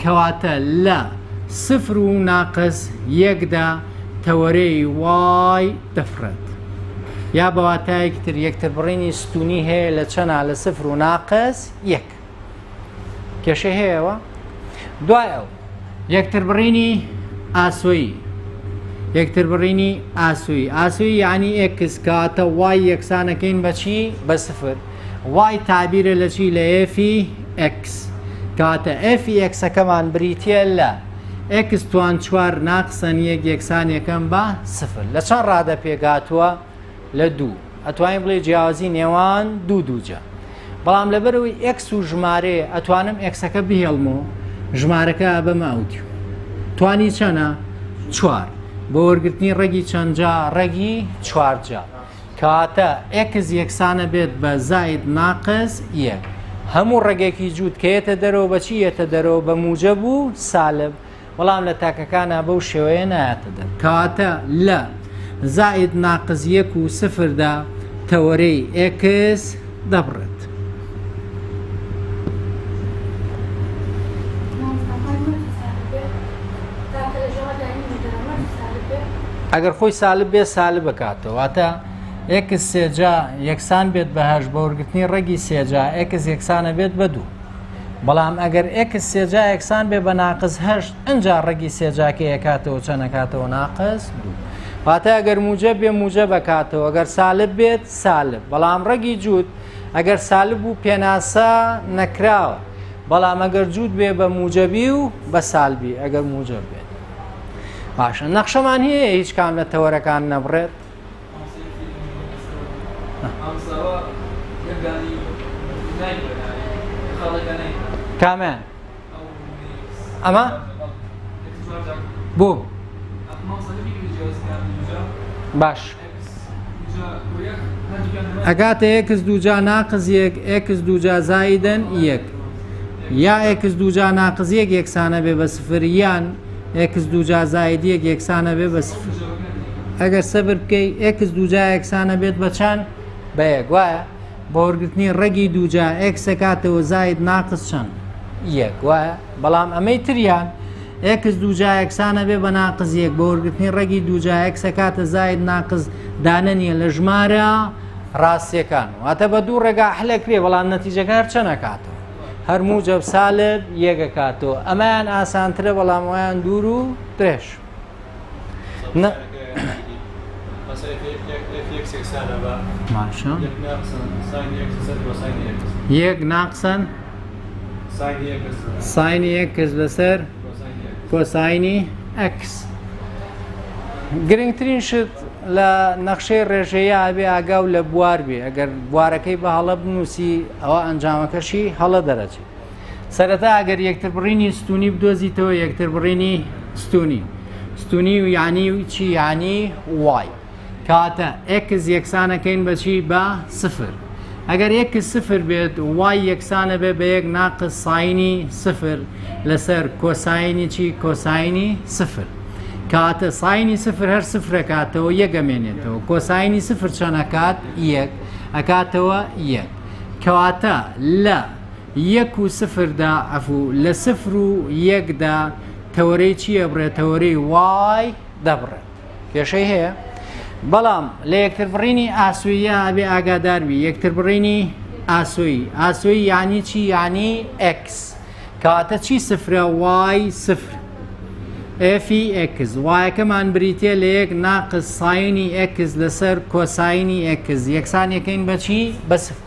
کەواتە لە سفر و ناقس یەکدا تەوەرەی y دەفڕێت. یا بە واتایەکی تر یەکتربڕینی ستونی هەیە لە چەنا لە سفر و ناقس یەک. کێشەی هەیەوە؟ دوای ئەو یەکتربڕینی ئاسۆیی یەکتربڕینی ئاسۆیی ئاسۆیی یعنی x کاتە y یەکسانەکەین بە چی؟ بە سفر. y تابیرە لە چی لە f ی x. کەواتە f ی x ەکەمان بریتییە لە x توان چوار ناقسەن یەک یەکسان یەکەم بە سفر. لە چەند ڕادە پێکهاتووە؟ لە دوو. ئەتوانین بڵێ جیاوازی نێوان دوو دووجە. بەڵام لەبەرەوەی x و ژمارەیە ئەتوانم x ەکە بهێڵم و ژمارەکە ئەبەمە ئەودیو. توانی چەنە؟ چوار. بۆ وەرگرتنی ڕەگی چەند جا؟ ڕەگی چوارجا. کەواتە x یەکسانە بێت بە زائید ناقس یەک. هەموو ڕەگێکی جووت کە یەتە دەرەوە بە چی یەتە دەرەوە؟ بە موجەب و سالب. بەڵام لە تاکەکانا بەو شێوەیە نایەتە دەر. کەواتە لە زائید ناقس یەک و سفردا تەوەرەی x دەبڕێت. ئەگەر خۆی سالب بێ سالب بکاتەوە واتە x سێجا یەکسان بێت بە هەشت بە وەرگرتنی ڕەگی سێجا x یەکسانە بێت بە دوو بەڵام ئەگەر x سێجا یەکسان بێ بە ناقس هەشت ئەجا ڕەگی سێجاکە یەکاتەوە چەند ئەکاتەوە ناقس دوو واتە ئەگەر موجە بێ موجە بکاتەوە ئەگەر سالب بێت سالب بەڵام ڕەگی جووت ئەگەر سالب بوو پێناسە نەکراوە بەڵام ئەگەر جووت بێ بە موجەبی و بە سالبی ئەگەر موجەب بێت باشە نەخشەمان هەیە هیچ کام لە تەوەرەکان نەبڕێت کامیان ئەمە بۆ باش ئەگاتە x دووجا ناقز یەک x دووجا زایدن یەک یا x دووجا ناقز یەک یەکسانە بێ بە سفر یان x دووجا زاید یەک یەکسانە بێ بە سفر ئەگەر سەبر بکەی x دووجا یەکسانە بێت بە چەند بە یەک وایە بە وەرگرتنی ڕەگی دووجا x ئەکاتەوە زاید ناقس چەند یەک وایە بەڵام ئەمەی تریان x دووجا یەکسانە بێ بە ناقس یەک بە وەرگرتنی ڕەگی دووجا x ئەکاتە زاید ناقس دانە نییە لە ژمارە ڕاستیەکان واتە بە دوو ڕێگا حلەکرێ بەڵام نەتیجەکە هەر چەند ئەکاتەوە هەر موجب سالب یەکەکاتەوە ئەمەیان ئاسانترە بەڵام ئەویان دوور و درێژ. باشە یەک ناقسەن ساینی x لەسەر کۆساینی x. گرنگترین شت لە نەخشەی ڕێژەیە ئەبێ ئاگاو لە بوار بێ ئەگەر بوارەکەی بە هەڵە بنووسی ئەوە ئەنجامەکەشی هەڵە دەرەچێت. سەرەتا ئەگەر یەکتر بڕینی ستونی بدۆزیتەوە یەکتر بڕینی ستونی ستونی و یعنی چی یعنی y کاتە x یەکسانەکەین بەچی بە سفر ئەگەر x سفر بێت y یەکسانە بێ بە یەک ناقس ساینی سفر لەسەر کۆساینی چی کۆساینی سفر کاتە ساینی سفر هەر سفرەکاتەوە یەکەمێنێتەوە کۆساینی سفر چەنەکات یەک ئەکاتەوە یەک کەواتە لە یەک و سفردا عەفو لە سفر و یەکدا تەوەرەی چی ئەبڕێت تەوەرەی y دەبڕێت کێشەی هەیە بەڵام لە یەکتر بڕینی ئاسویە ئەبێ ئاگاداربی یەکتر بڕینی ئاسۆیی ئاسۆیی یعنی چی یعنی x کەواتە چی سفرە y سفر f ی x y ەکەمان بریتە لە یەک ناقس ساینی x لەسەر کۆساینی x یەکسان یەکەین بەچی بە سفر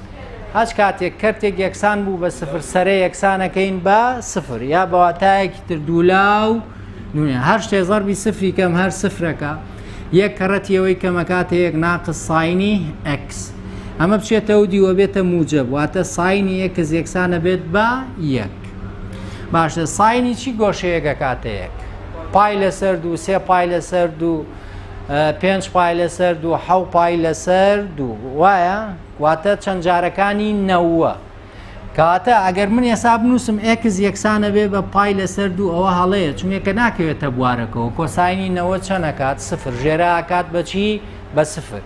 هەچ کاتێک کەرتێک یەکسان بوو بە سفر سەرە یەکسانەکەین بە سفر یا بە واتایەکی تر دوولا و نونێ هەر شتێ زەربی سفری کەم هەر سفرەکە یەک کەڕەتی ئەوەی کەمەکاتە یەک ناقس ساینی x ئەمە بچێتەوە دیوە بێتە موجب واتە ساینی x یەکسانە بێت بە یەک باشە ساینی چی گۆشەیەک ئەکاتە یەک پای لەسەر دوو سێ پای لەسەر دوو پێنج پای لەسەر دوو حەو پای لەسەر دوو وایە واتە چەند جارەکانی نەوە. کەواتە ئەگەر من ئێسا بنووسم x یەکسانە بێ بە پای لەسەر دوو ئەوە هەڵەیە چونکە ناکەوێتە بوارەکەەوە کۆساینی نەوە چەند ئەکات سفر ژێرە ئەکات بەچی بە سفر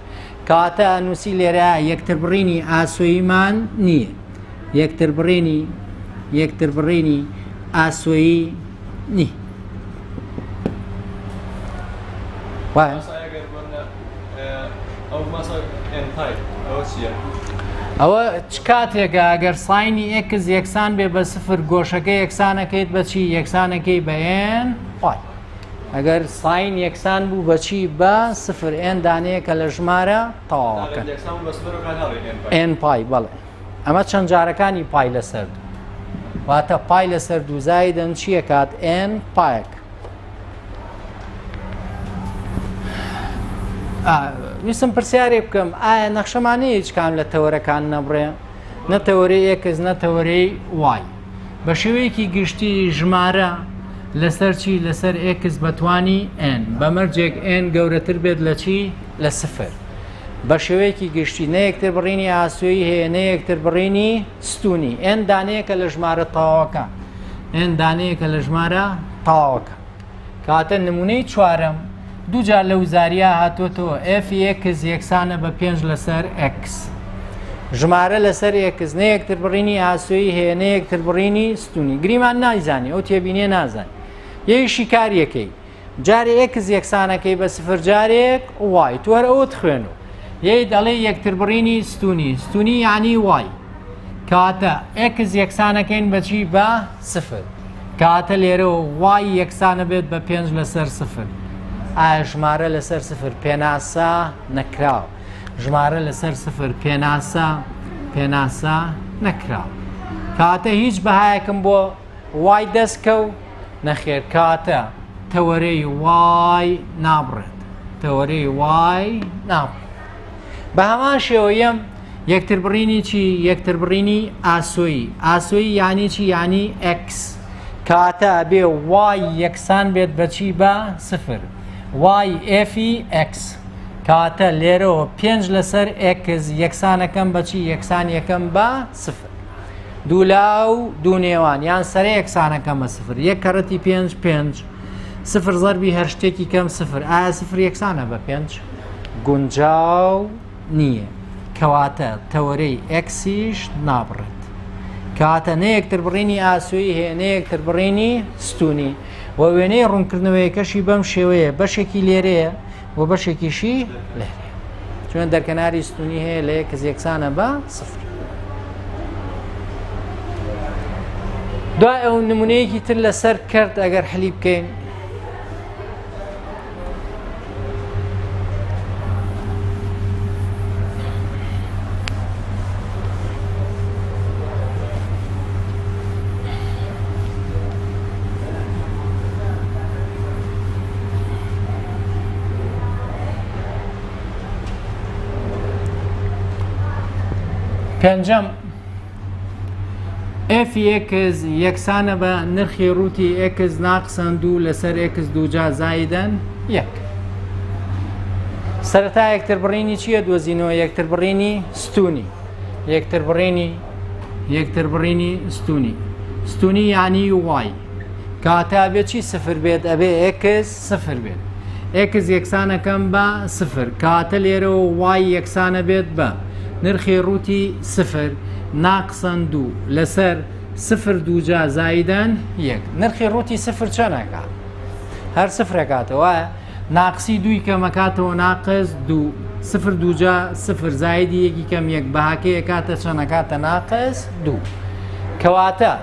کەواتە ئەنووسی لێرە یەکتر بڕینی ئاسۆییمان نییە یەکتر بڕینی یەکتر بڕینی ئاسۆیی نی ئەوە چ کاتێکە ئەگەر ساینی x یەکسان بێ بە سفر گۆشەکە یەکسانەکەیت بەچی یەکسانەکەی بە n پای ئەگەر ساین یەکسان بوو بەچی بە سفر n دانەیە کە لە ژمارە تەواوەکە n پای بەڵێ. ئەمە چەند جارەکانی پای لەسەر دوو واتە پای لەسەر دوو زایدن چییە کات n پایەک ویستم پرسیارێک بکەم ئایا نەخشەمان نییە هیچ کام لە تەوەرەکان نەبڕێ نە تەوەرەی x نە تەوەرەی y بە شێوەیەکی گشتی ژمارە لەسەر چی لەسەر x بەتوانی n بە مەرجێک n گەورەتر بێت لە چی لە سفر بە شێوەیەکی گشتی نە یەکتر بڕینی ئاسۆیی هەیە نە یەکتر بڕینی ستونی n دانەیەکە لە ژمارە تەواوەکە n دانەیەکە لە ژمارە تەواوەکە کاتە نمونەی چوارەم دووجار لە وزاریا هاتووەتەوە fx یەکسانە بە پێنج لەسەر x ژمارە لەسەر x نە یەکتر بڕینی ئاسۆیی هەیە نە یەکتر بڕینی ستونی گریمان نایزانی ئەو تێبینیە نازانی یەی شیکاریەکەی جارێ x یەکسانەکەی بە سفر جارێک y تۆ هەر ئەوت خوێن و یەی دەڵێ یەکتر بڕینی ستونی ستونی یعنی y کاتە x یەکسانەکەین بەچی بە سفر کاتە لێرەوە y یەکسانە بێت بە پێنج لەسەر سفر ئایا ژمارە لەسەر سفر پێناسە نەکراوە ژمارە لەسەر سفر پێناسە پێناسە نەکراوە کاتە هیچ بەهایەکم بۆ y دەست کەو نەخێر کاتە تەوەرەی y نابڕێت تەوەرەی y نابڕێت بە هەمان شێوە یەم یەکتر بڕینی چی یەکتر بڕینی ئاسۆیی ئاسۆیی یعنی چی یعنی x کاتە ئەبێ y یەکسان بێت بەچی بە سفر y f ی x کاتە لێرەوە پێنج لەسەر x یەکسانەکەم بەچی یەکسان یەکەم بە سفر دوولا و دوو نێوان یان سەرە یەکسانەکەم بە سفر یەک کەڕەتی پێنج پێنج سفر زەربی هەر شتێکی کەم سفر ئایا سفر یەکسانە بە پێنج گونجاو نییە کەواتە تەوەرەی x یش نابڕێت کاتە نە یەکتر بڕینی ئاسۆیی هەیە نە یەکتر بڕینی ستونی و وێنەی ڕوونکردنەوەیەکەشی بەم شێوەیە بەشێکی لێرەیە و بەشێکیشی لێرەیە چۆن دەرکەناری ستونی هەیە لە x یەکسانە بە سفر دوای ئەو نمونەیەکی تر لەسەر کرد ئەگەر حلی بکەین پێنجەم f x یەکسانە بە نرخی ڕووتی x ناقسەن دوو لەسەر x دووجا زایدەن یەک. سەرەتا یەکتر بڕینی چییە دۆزینەوە یەکتر بڕینی ستونی یەکتر بڕینی یەکتر بڕینی ستونی ستونی یعنی y کاتە ئەبێ چی سفر بێت ئەبێ x سفر بێت x یەکسانەکەم بە سفر کاتە لێرەوە y یەکسانە بێت بە نرخی ڕووتی سفر ناقسەن دوو لەسەر سفر دووجا زایدەن یەک نرخی ڕووتی سفر چەنەکە هەر سفرەکاتەوە ناقسی دووی کەمەکاتەوە ناقس دوو سفر دووجا سفر زایدی یەکی کەم یەک بەهاکەی ئەکاتە چەنەکاتە ناقس دوو کەواتە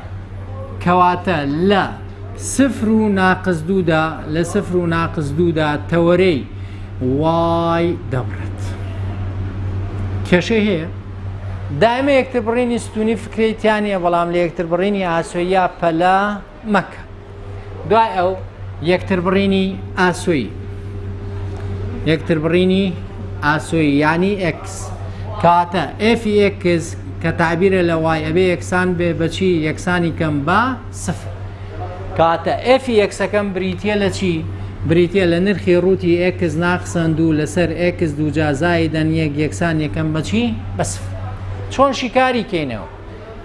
کەواتە لە سفر و ناقس دوودا لە سفر و ناقس دوودا تەوەرەی y دەبڕێت کێشەی هەیە دایمە یەکتر بڕینی ستونی فکرەی تیانە بەڵام لە یەکتر بڕینی ئاسۆیە پەلە مەکە دوای ئەو یەکتربڕینی ئاسۆیی یەکتربڕینی ئاسۆیی یعنی x کاتە f x کە تعبیرە لە y ئەبێ یەکسان بێ بەچی یەکسانی کەم بە سفر کاتە f x ەکەم بریتە لە چی بریتە لە نرخی ڕووتی x ناقسەن دوو لەسەر x دووجا زایدەن یەک یەکسان یەکەم بەچی بە سفر چۆن شیکاری کەینەوە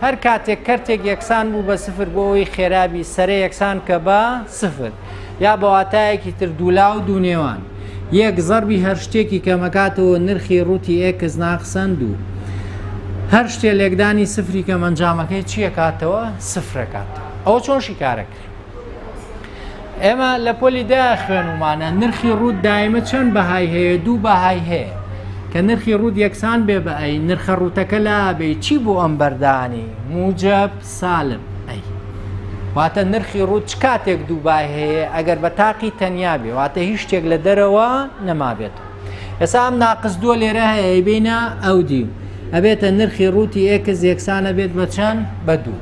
هەر کاتێک کەرتێک یەکسان بوو بە سفر بۆ ئەوەی خێرابی سەرە یەکسان کە بە سفر یا بە واتایەکی تر دوولا و دوو نێوان یەک زەربی هەر شتێکی کەمەکاتەوە نرخی ڕووتی x ناقسەن دوو هەر شتێ لێکدانی سفری کەم ئەنجامەکەی چیەکاتەوە سفرەکاتەوە ئەوە چۆن شیکارەکرێ ئێمە لە پۆلی دا خوێنومانە نرخی ڕووت دایمە چەند بەهای هەیە دوو بەهای هەیە کە نرخی ڕووت یەکسان بێ بە ئەی نرخە ڕووتەکە لا بێ چی بۆ ئەم بەردانی موجب سالب ئەی واتە نرخی ڕووت چ کاتێک دوو بای هەیە ئەگەر بە تاقی تەنیا بێ واتە هیچ شتێک لە دەرەوە نەمابێت ئێستا ئەم ناقس دووە لێرە هەیە بینە ئەو دی. ئەبێتە نرخی ڕووتی x یەکسانە بێت بە چەند؟ بە دوو.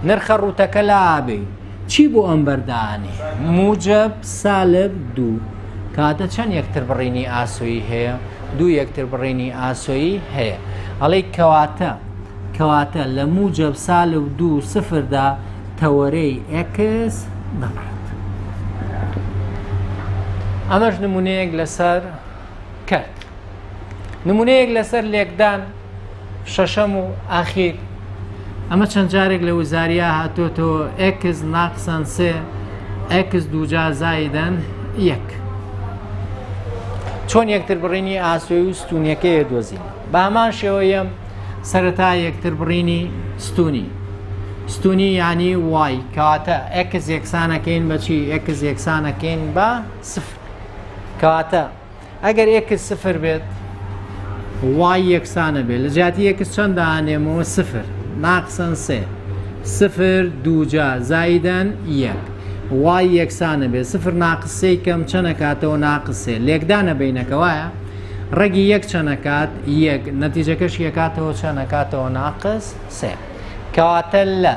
نرخە ڕووتەکە لابەی. چی بۆ ئەم بەردانێ؟ موجب سالب دوو. کاتە چەند یەکتر بڕینی ئاسۆیی هەیە؟ دوو یەکتر بڕینی ئاسۆیی هەیە. ئەڵێی کەواتە کەواتە لە موجب سالب دوو سفردا تەوەرەی x دەبڕێت. ئەمەش نمونەیەک لەسەر کەرت. نمونەیەک لەسەر لێکدان شەشەم و ئاخیر. ئەمە چەند جارێک لە وزاریا هاتۆتەوە x ناقسەن سێ x دووجا زایدەن یەک. چۆن یەکتر بڕینی ئاسۆی و ستونیەکەی دۆزین؟ بە هەمان شێوە یەم سەرەتا یەکتر بڕینی ستونی ستونی یعنی y کەواتە x یەکسانەکەین بەچی x یەکسانەکەین بە سفر کەواتە ئەگەر x سفر بێت y یەکسانە بێت لە جیاتی x چەند دانێمەوە سفر ناقسەن سێ سفر دووجا زایدەن یەک y یەکسانە بێت سفر ناقس سێی کەم چەنەکاتەوە ناقس سێ لێکدانە بینەکە وایە ڕەگی یەک چەنەکات یەک نەتیجەکەش یەکاتەوە چەنەکاتەوە ناقس سێ کەواتە لە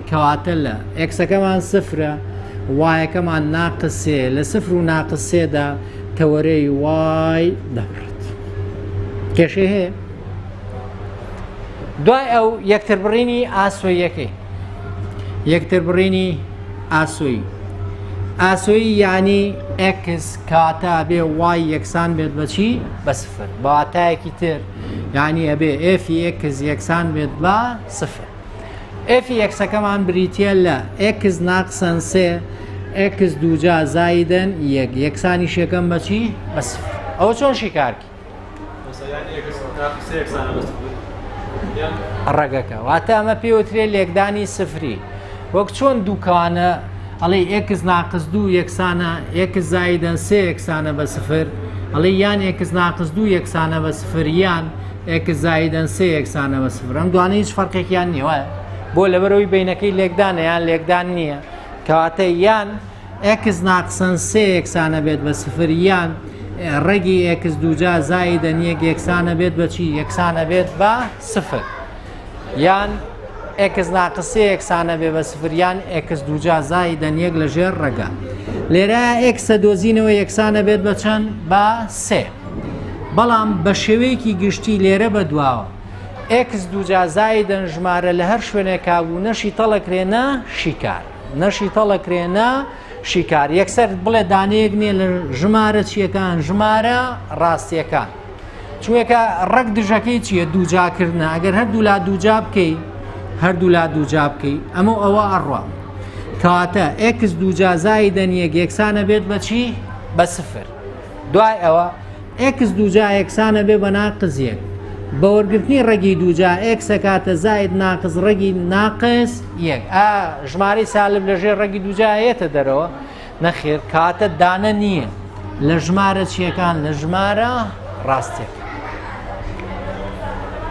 کەواتە لە x ەکەمان سفرە y ەکەمان ناقس سێ لە سفر و ناقس سێدا تەوەرەی y دەبڕێت. کێشەی هەیە؟ دوای ئەو یەکتربڕینی ئاسۆیەکەی یەکتربڕینی ئاسۆیی ئاسۆیی یعنی x کاتە بێ y یەکسان بێت بەچی بە سفر بە واتایەکی تر یعنی ئەبێ f x یەکسان بێت بە سفر f x ەکەمان بریتییە لە x ناقسەن سێ x دووجا زایدەن یەک یەکسانیش یەکەم بە چی؟ بە سفر. ئەوە چۆن شیکارکی؟ ڕەگەکە واتە ئەمە پێوترێ لێکدانی سفری وەک چۆن دووکانە ئەڵێ x ناقس دوو یەکسانە x زایدەن سێ یەکسانە بە سفر ئەڵێ یان x ناقس دوو یەکسانە بە سفر یان x زایدەن سێ یەکسانە بە سفر ئەم دوانە هیچ فەرقێکیان نییە وایە بۆ لەبەرەوەی بینەکەی لێکدانە یان لێکدان نییە کەواتە یان x ناقسەن سێ یەکسانە بێت بە سفر یان ڕەگی x دووجا زایدەن یەک یەکسانە بێت بە چی یەکسانە بێت بە سفر یان x ناقس سێ یەکسانە بێ بە سفر یان x دووجا زایدەن یەک لە ژێر ڕەگە لێرە x ە دۆزینەوە یەکسانە بێت بە چەند بە سێ بەڵام بە شێوەیەکی گشتی لێرە بە دواوە x دووجا زایدەن ژمارە لە هەر شوێنێکا بوو نەشی تەڵەکرێ نە شیکار نەشی تەڵەکرێ نە شیکار یەکسەر بڵێ دانەیەک نییە لە ژمارە چیەکان ژمارە ڕاستیەکان چونکە ڕەگ دژەکەی چییە دووجاکردنە ئەگەر هەردوو لا دووجا بکەی هەردوو لا دووجا بکەی ئەمە ئەوە ئەڕوا کەواتە x دووجا زایدەن یەک یەکسانە بێت بە چی بە سفر دوای ئەوە x دووجا یەکسانە بێ بە ناقس یەک بە وەرگرتنی ڕەگی دووجا x ئەکاتە زاید ناقس ڕەگی ناقس یەک ئا ژمارەی سالب لەژێر ڕەگی دووجا یەتە دەرەوە نەخێر کاتە دانە نییە لە ژمارە چیەکان لە ژمارە ڕاستێک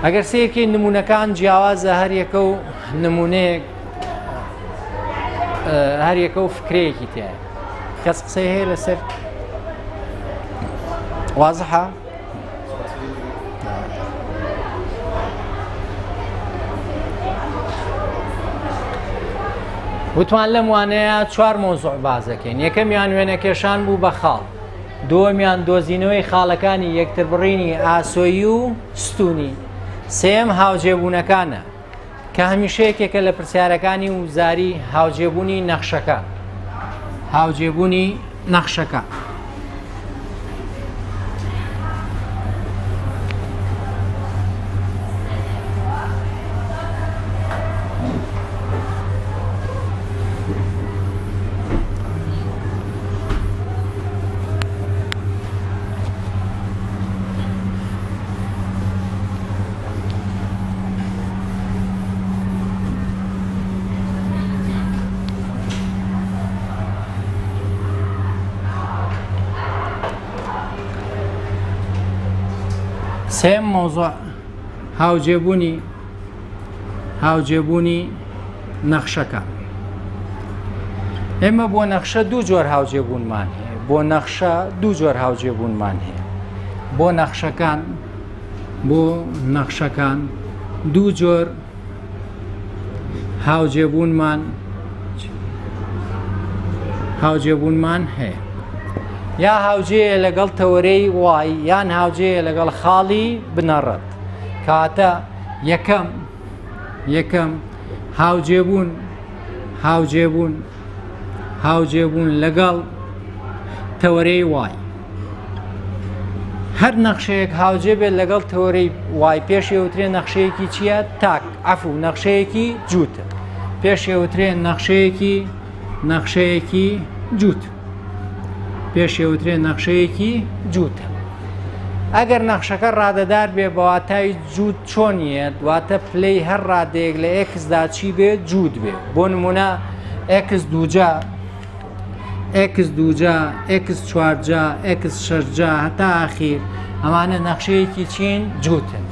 ئەگەر سەیرکەی نمونەکان جیاوازە هەریەکە و نمونەیەک هەریەکە و فکرەیەکی تایە کەس قسەی هەیە لەسەر وازحە وتمان لەم وانەیە چوار مۆزوع بازەکەین یەکەمیان وێنەکێشان بوو بە خاڵ دووەمیان دۆزینەوەی خاڵەکانی یەکتربڕینی ئاسۆیی و ستونی سێم هاوجێبوونەکانە کە هەمیشە یەکێکە لە پرسیارەکانی وزاری هاوجێبوونی نەخشەکە هاوجێبوونی نەخشەکە. سێم مەوزوع هاوجێبوونی هاوجێبوونی نەخشەکە ئێمە بۆ نەخشە دوو جۆر هاوجێبوونمان هەیە بۆ نەخشە دوو جۆر هاوجێبوونمان هەیە بۆ نەخشەکان بۆ نەخشەکان دوو جۆر هاوجێبوونمان هاوجێبوونمان هەیە یا هاوجێیە لەگەڵ تەوەرەی y یان هاوجێیە لەگەڵ خاڵی بنەڕەت کاتە یەکەم یەکەم هاوجێبوون هاوجێبوون هاوجێبوون لەگەڵ تەوەرەی y هەر نەخشەیەک هاوجێ بێت لەگەڵ تەوەرەی y پێشی وترێ نەخشەیەکی چییە؟ تاک عەفو نەخشەیەکی جووت پێشی وترێ نەخشەیەکی نەخشەیەکی جووت پێشی وترێ نەخشەیەکی جووتە ئەگەر نەخشەکە ڕادەدار بێ بەواتای جووت چۆنیە واتە پلەی هەر ڕادەیەک لە x دا چی بێ جووت بێ بۆ نمونە x دووجا x دووجا x چوارجا x شەشجا هەتا ئاخیر ئەمانە نەخشەیەکی چین جووتن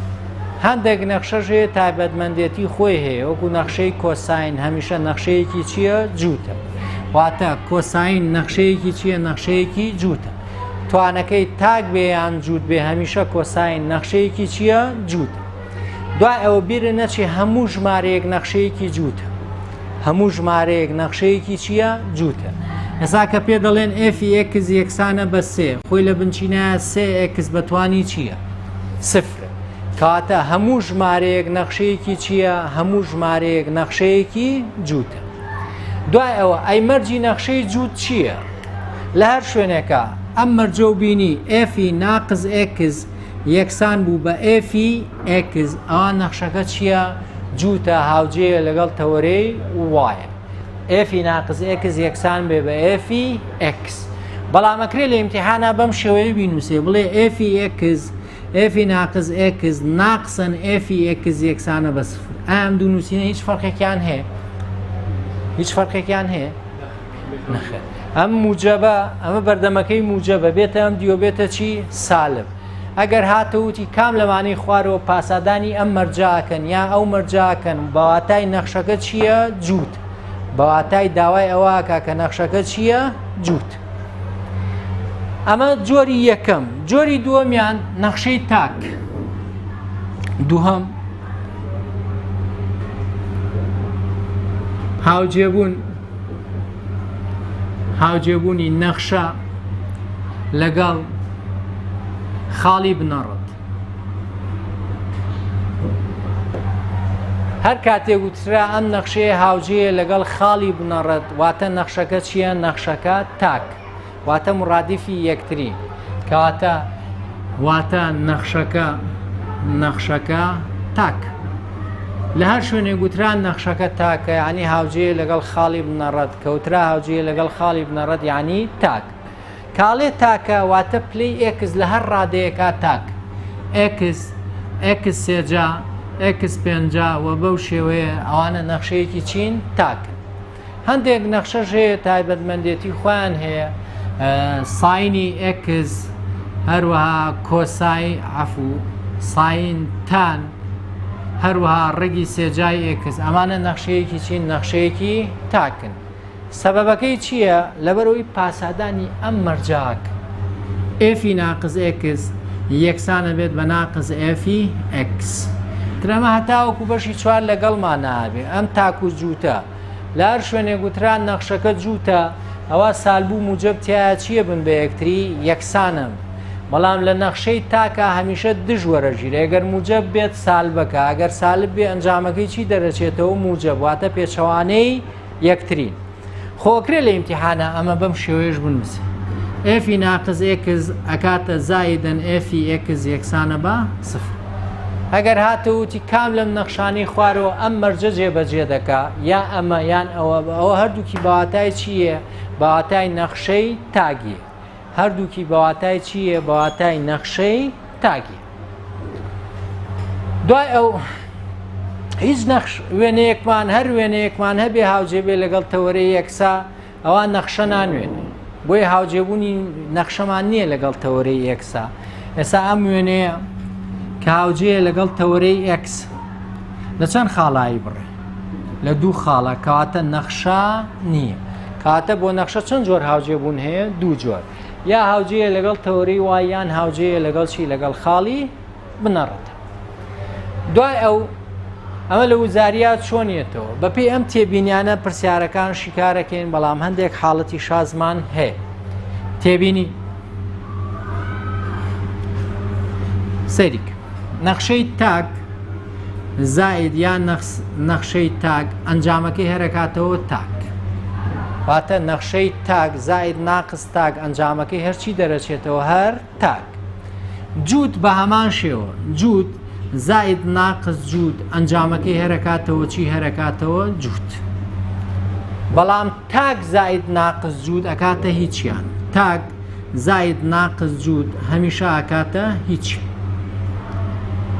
هەندێک نەخشەش هەیە تایبەتمەندێتی خۆی هەیە وەکو نەخشەی cosine هەمیشە نەخشەیەکی چییە جووتە واتە cosine نەخشەیەکی چییە نەخشەیەکی جووتە توانەکەی تاک بێ یان جووت بێ هەمیشە cosine نەخشەیەکی چییە جووتە دوای ئەوە بیرە نەچێ هەموو ژمارەیەک نەخشەیەکی جووتە هەموو ژمارەیەک نەخشەیەکی چییە؟ جووتە. ئێستا کە پێ دەڵێن f ی x یەکسانە بە سێ، خۆی لە بنچینەیە سێ x بە توانی چییە؟ سفرە. کەواتە هەموو ژمارەیەک نەخشەیەکی چییە؟ هەموو ژمارەیەک نەخشەیەکی جووتە. دوای ئەوە ئەی مەرجی نەخشەی جووت چییە؟ لە هەر شوێنێکە ئەم مەرجە و بینی f ی ناقز x یەکسان بوو بە f ی x ئەوا نەخشەکە چییە؟ جووتە هاوجێیە لەگەڵ تەوەرەی y. f ی ناقس x یەکسان بێ بە f ی x. بەڵام ئەکرێ لە ئیمتیحانا بەم شێوەیە بینوسێ بڵێ f ی x f ی ناقس x ناقسەن f ی x یەکسانە بە سفر. ئەم دوو نووسینە هیچ فەرقێکیان هەیە؟ هیچ فەرقێکیان هەیە؟ نەخێر. ئەم موجەبە ئەمە بەردەمەکەی موجەبە بێتە ئەم دیوە بێتە چی؟ سالب. ئەگەر هاتە وتی کام لەمانەی خوارەوە پاسادانی ئەم مەرجاکەن یا ئەو مەرجاکەن بەواتای نەخشەکە چییە جووت بەواتای داوای ئەوەکە کە نەخشەکە چییە جووت ئەمە جۆری یەکەم جۆری دووەمیان نەخشەی تاک دووهەم هاوجێبوون هاوجێبوونی نەخشە لەگەڵ خاڵی بنەڕەت. هەر کاتێک وترا ئەم نەخشەیە هاوجێیە لەگەڵ خاڵی بنەڕەت واتە نەخشەکە چییە نەخشەکە تاک واتە مڕادیفی یەکتری کەواتە واتە نەخشەکە نەخشەکە تاک لە هەر شوێنێک گوترا نەخشەکە تاکە یعنی هاوجێیە لەگەڵ خاڵی بنەڕەت کەوترا هاوجێیە لەگەڵ خاڵی بنەڕەت یعنی تاک کاڵێ تاکە واتە پلەی x لە هەر ڕادەیەکا تاک x x سێجا x پێنجا و بەو شێوەیە ئەوانە نەخشەیەکی چین تاکن هەندێک نەخشەش هەیە تایبەتمەندێتی خۆیان هەیە sine ی x هەروەها cosine عەفو sine tan هەروەها ڕەگی سێجای x ئەمانە نەخشەیەکی چین نەخشەیەکی تاکن سەبەبەکەی چییە؟ لەبەرئەوەی پاسادانی ئەم مەرجە f ی ناقس x یەکسانە بێت بە ناقس f ی x. تر ئەمە هەتاوەکو بەشی چوار لەگەڵمان نابێ ئەم تاک و جووتە لە هەر شوێنێک گوترا نەخشەکە جووتە ئەوە سالب و موجەب تیایە چییە بن بە یەکتری یەکسانم بەڵام لە نەخشەی تاکە هەمیشە دژ وەرەژیرێ ئەگەر موجەب بێت سالبەکە ئەگەر سالب بێ ئەنجامەکەی چی دەرەچێتەوە موجەب واتە پێچەوانەی یەکترین. خۆ ئەکرێ لە ئیمتیحانا ئەمە بەم شێوەیەش بنووسێ f ی ناقس x ئەکاتە زایدەن f ی x یەکسانە بە سفر. ئەگەر هاتە وتی کام لەم نەخشانەی خوارەوە ئەم مەرجە جێبەجێ دەکا یا ئەمە یان ئەوە ئەوە هەردووکی بەواتای چییە بەواتای نەخشەی تاگیە هەردووکی بەواتای چییە بەواتای نەخشەی تاگی دوای ئەو هیچ نەخش وێنەیەکمان هەر وێنەیەکمان هەبێ هاوجێبێ لەگەڵ تەوەرەی x ا ئەوە نەخشە نانوێنێ بۆیە هاوجێبوونی نەخشەمان نییە لەگەڵ تەوەرەی x ا ئێستا ئەم وێنەیە کە هاوجێیە لەگەڵ تەوەرەی x لە چەند خاڵایی بڕێ لە دوو خاڵە کەواتە نەخشە نییە کاتە بۆ نەخشە چەند جۆر هاوجێبوون هەیە دوو جۆر یا هاوجێیە لەگەڵ تەوەرەی y یان هاوجێیە لەگەڵ چی لەگەڵ خاڵی بنەڕەتە. دوای ئەو ئەمە لە وزاریا چۆنیەتەوە بەپێی ئەم تێبینیانە پرسیارەکان شیکارەکەین بەڵام هەندێک حاڵەتی شازمان هەیە تێبینی سەیریک نەخشەی تاک زائد یان نەخشەی تاک ئەنجامەکەی هەرەکاتەوە تاک واتە نەخشەی تاک زائد ناقس تاک ئەنجامەکەی هەرچی دەرەچێتەوە هەر تاک جووت بە هەمان شێوە جووت زائد ناقس جووت ئەنجامەکەی هەرەکاتەوە چی هەرەکاتەوە جووت بەڵام تاک زائد ناقس جووت ئەکاتە هیچیان تاک زائد ناقس جووت هەمیشە ئەکاتە هیچ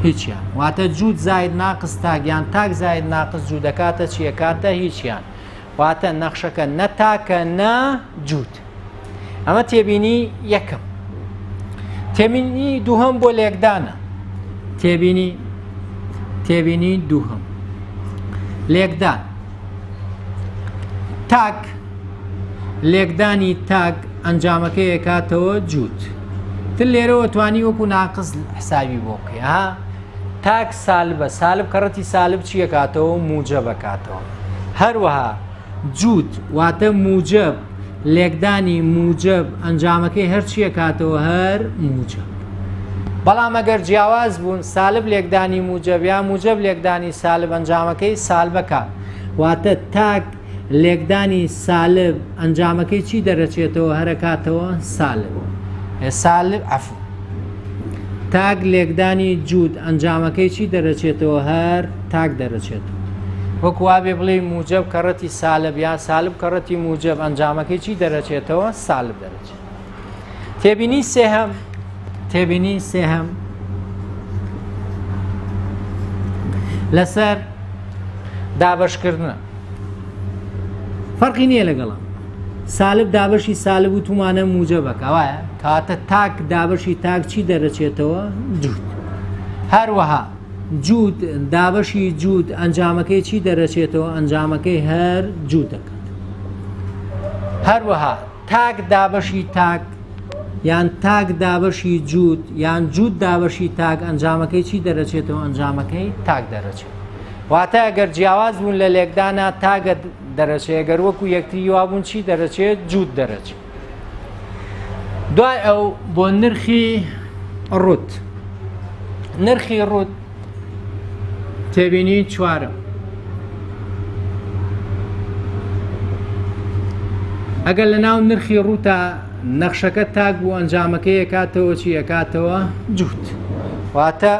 هیچیان واتە جووت زائد ناقس تاک یان تاک زائد ناقس جووت دەکاتە چی ئەکاتە هیچیان واتە نەخشەکە نە تاکە نە جووت ئەمە تێبینی یەکەم تێبینی دووهەم بۆ لێکدانە تێبینی تێبینی دووهەم لێکدان تاک لێکدانی تاک ئەنجامەکەی ئەکاتەوە جووت تر لێرەوە توانی وەکو ناقس حسابی بۆ بکەی ها تاک سالبە سالب کەڕەتی سالب چی ئەکاتەوە موجەب ئەکاتەوە هەروەها جووت واتە موجەب لێکدانی موجەب ئەنجامەکەی هەرچی ئەکاتەوە هەر موجەب بەڵام ئەگەر جیاواز بوون سالب لێکدانی موجەب یا موجەب لێکدانی سالب ئەنجامەکەی سالبەکە واتە تاک لێکدانی سالب ئەنجامەکەی چی دەرەچێتەوە هەرەکاتەوە سالب سالب عفو تاک لێکدانی جووت ئەنجامەکەی چی دەرەچێتەوە هەر تاک دەرەچێتەوە وەک وابێ بڵێ موجب کەڕەتی سالب یا سالب کەڕەتی موجب ئەنجامەکەی چی دەرەچێتەوە سالب دەرەچێت تێبینی سێهەم تێبینی سێهەم لەسەر دابەشکردنە فەرقی نییە لەگەڵم سالب دابەشی سالب و تومانە موجەبەکە وایە کاتە تاک دابەشی تاک چی دەرەچێتەوە جووت هەروەها جووت دابەشی جووت ئەنجامەکەی چی دەرەچێتەوە ئەنجامەکەی هەر جووت دەکات هەروەها تاک دابەشی تاک یان تاک دابەشی جووت یان جووت دابەشی تاک ئەنجامەکەی چی دەرەچێتەوە ئەنجامەکەی تاک دەرەچێت واتە ئەگەر جیاواز بوون لە لێکدانا تاگە دەرەچێت گەر وەکو یەکتری وابوون چی دەرەچێت جووت دەرەچێت دوای ئەو بۆ نرخی ڕوت نرخی ڕوت تێبینی چوارم ئەگەر لە ناو نرخی ڕووتا نەخشەکە تاک بوو ئەنجامەکەی ئەکاتەوە چی ئەکاتەوە جووت واتە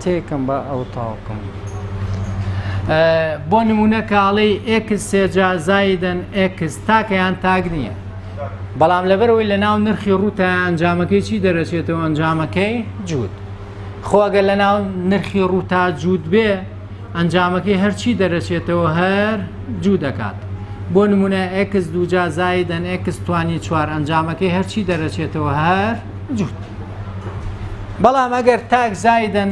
تێکەم بە ئەو تاوکەم بۆ نمونە کاڵی ئێکس سێجا زایدن ئێکس تاکەیان تاک نییە بەڵام لەبەرەوەی لە ناو نرخی ڕووتە ئەنجامەکەی چی دەرەچێتەوە ئەنجامەکەی جووت خۆ ئەگەر لە ناو نرخی ڕووتا جووت بێ ئەنجامەکەی هەرچی دەرەچێتەوە هەر جوو دەکات بۆ نمونە ئێکس دووجا زایدەن ئێکس توانی چوار ئەنجامەکەی هەرچی دەرەچێتەوە هەر جووت بەڵام ئەگەر تاک زایدەن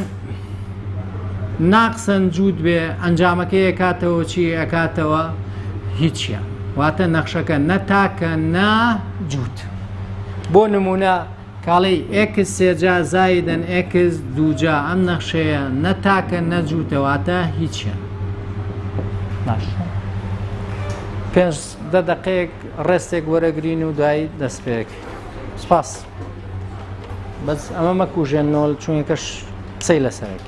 ناقسەن جووت بێ ئەنجامەکەی ئەکاتەوە چی ئەکاتەوە هیچیان واتە نەخشەکە نە تاکە نە جووت بۆ نمونە کاڵی ئێکس سێجا زایدەن ئێکس دووجا ئەم نەخشەیە نە تاکە نە جووتە واتە هیچیان باش پێنج دە دقەیەک ڕێستێک وەرەگرین و دوایی دەست پێک سپاس بەس ئەمە مەکوژێنەوە چونکەش قسەی لەسەرێک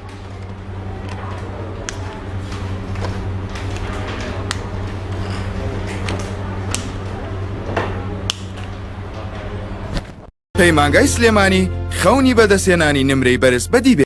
پەیمانگای سلێمانی خەونی بەدەستهێنانی نمرەی بەرز بەدی بێ.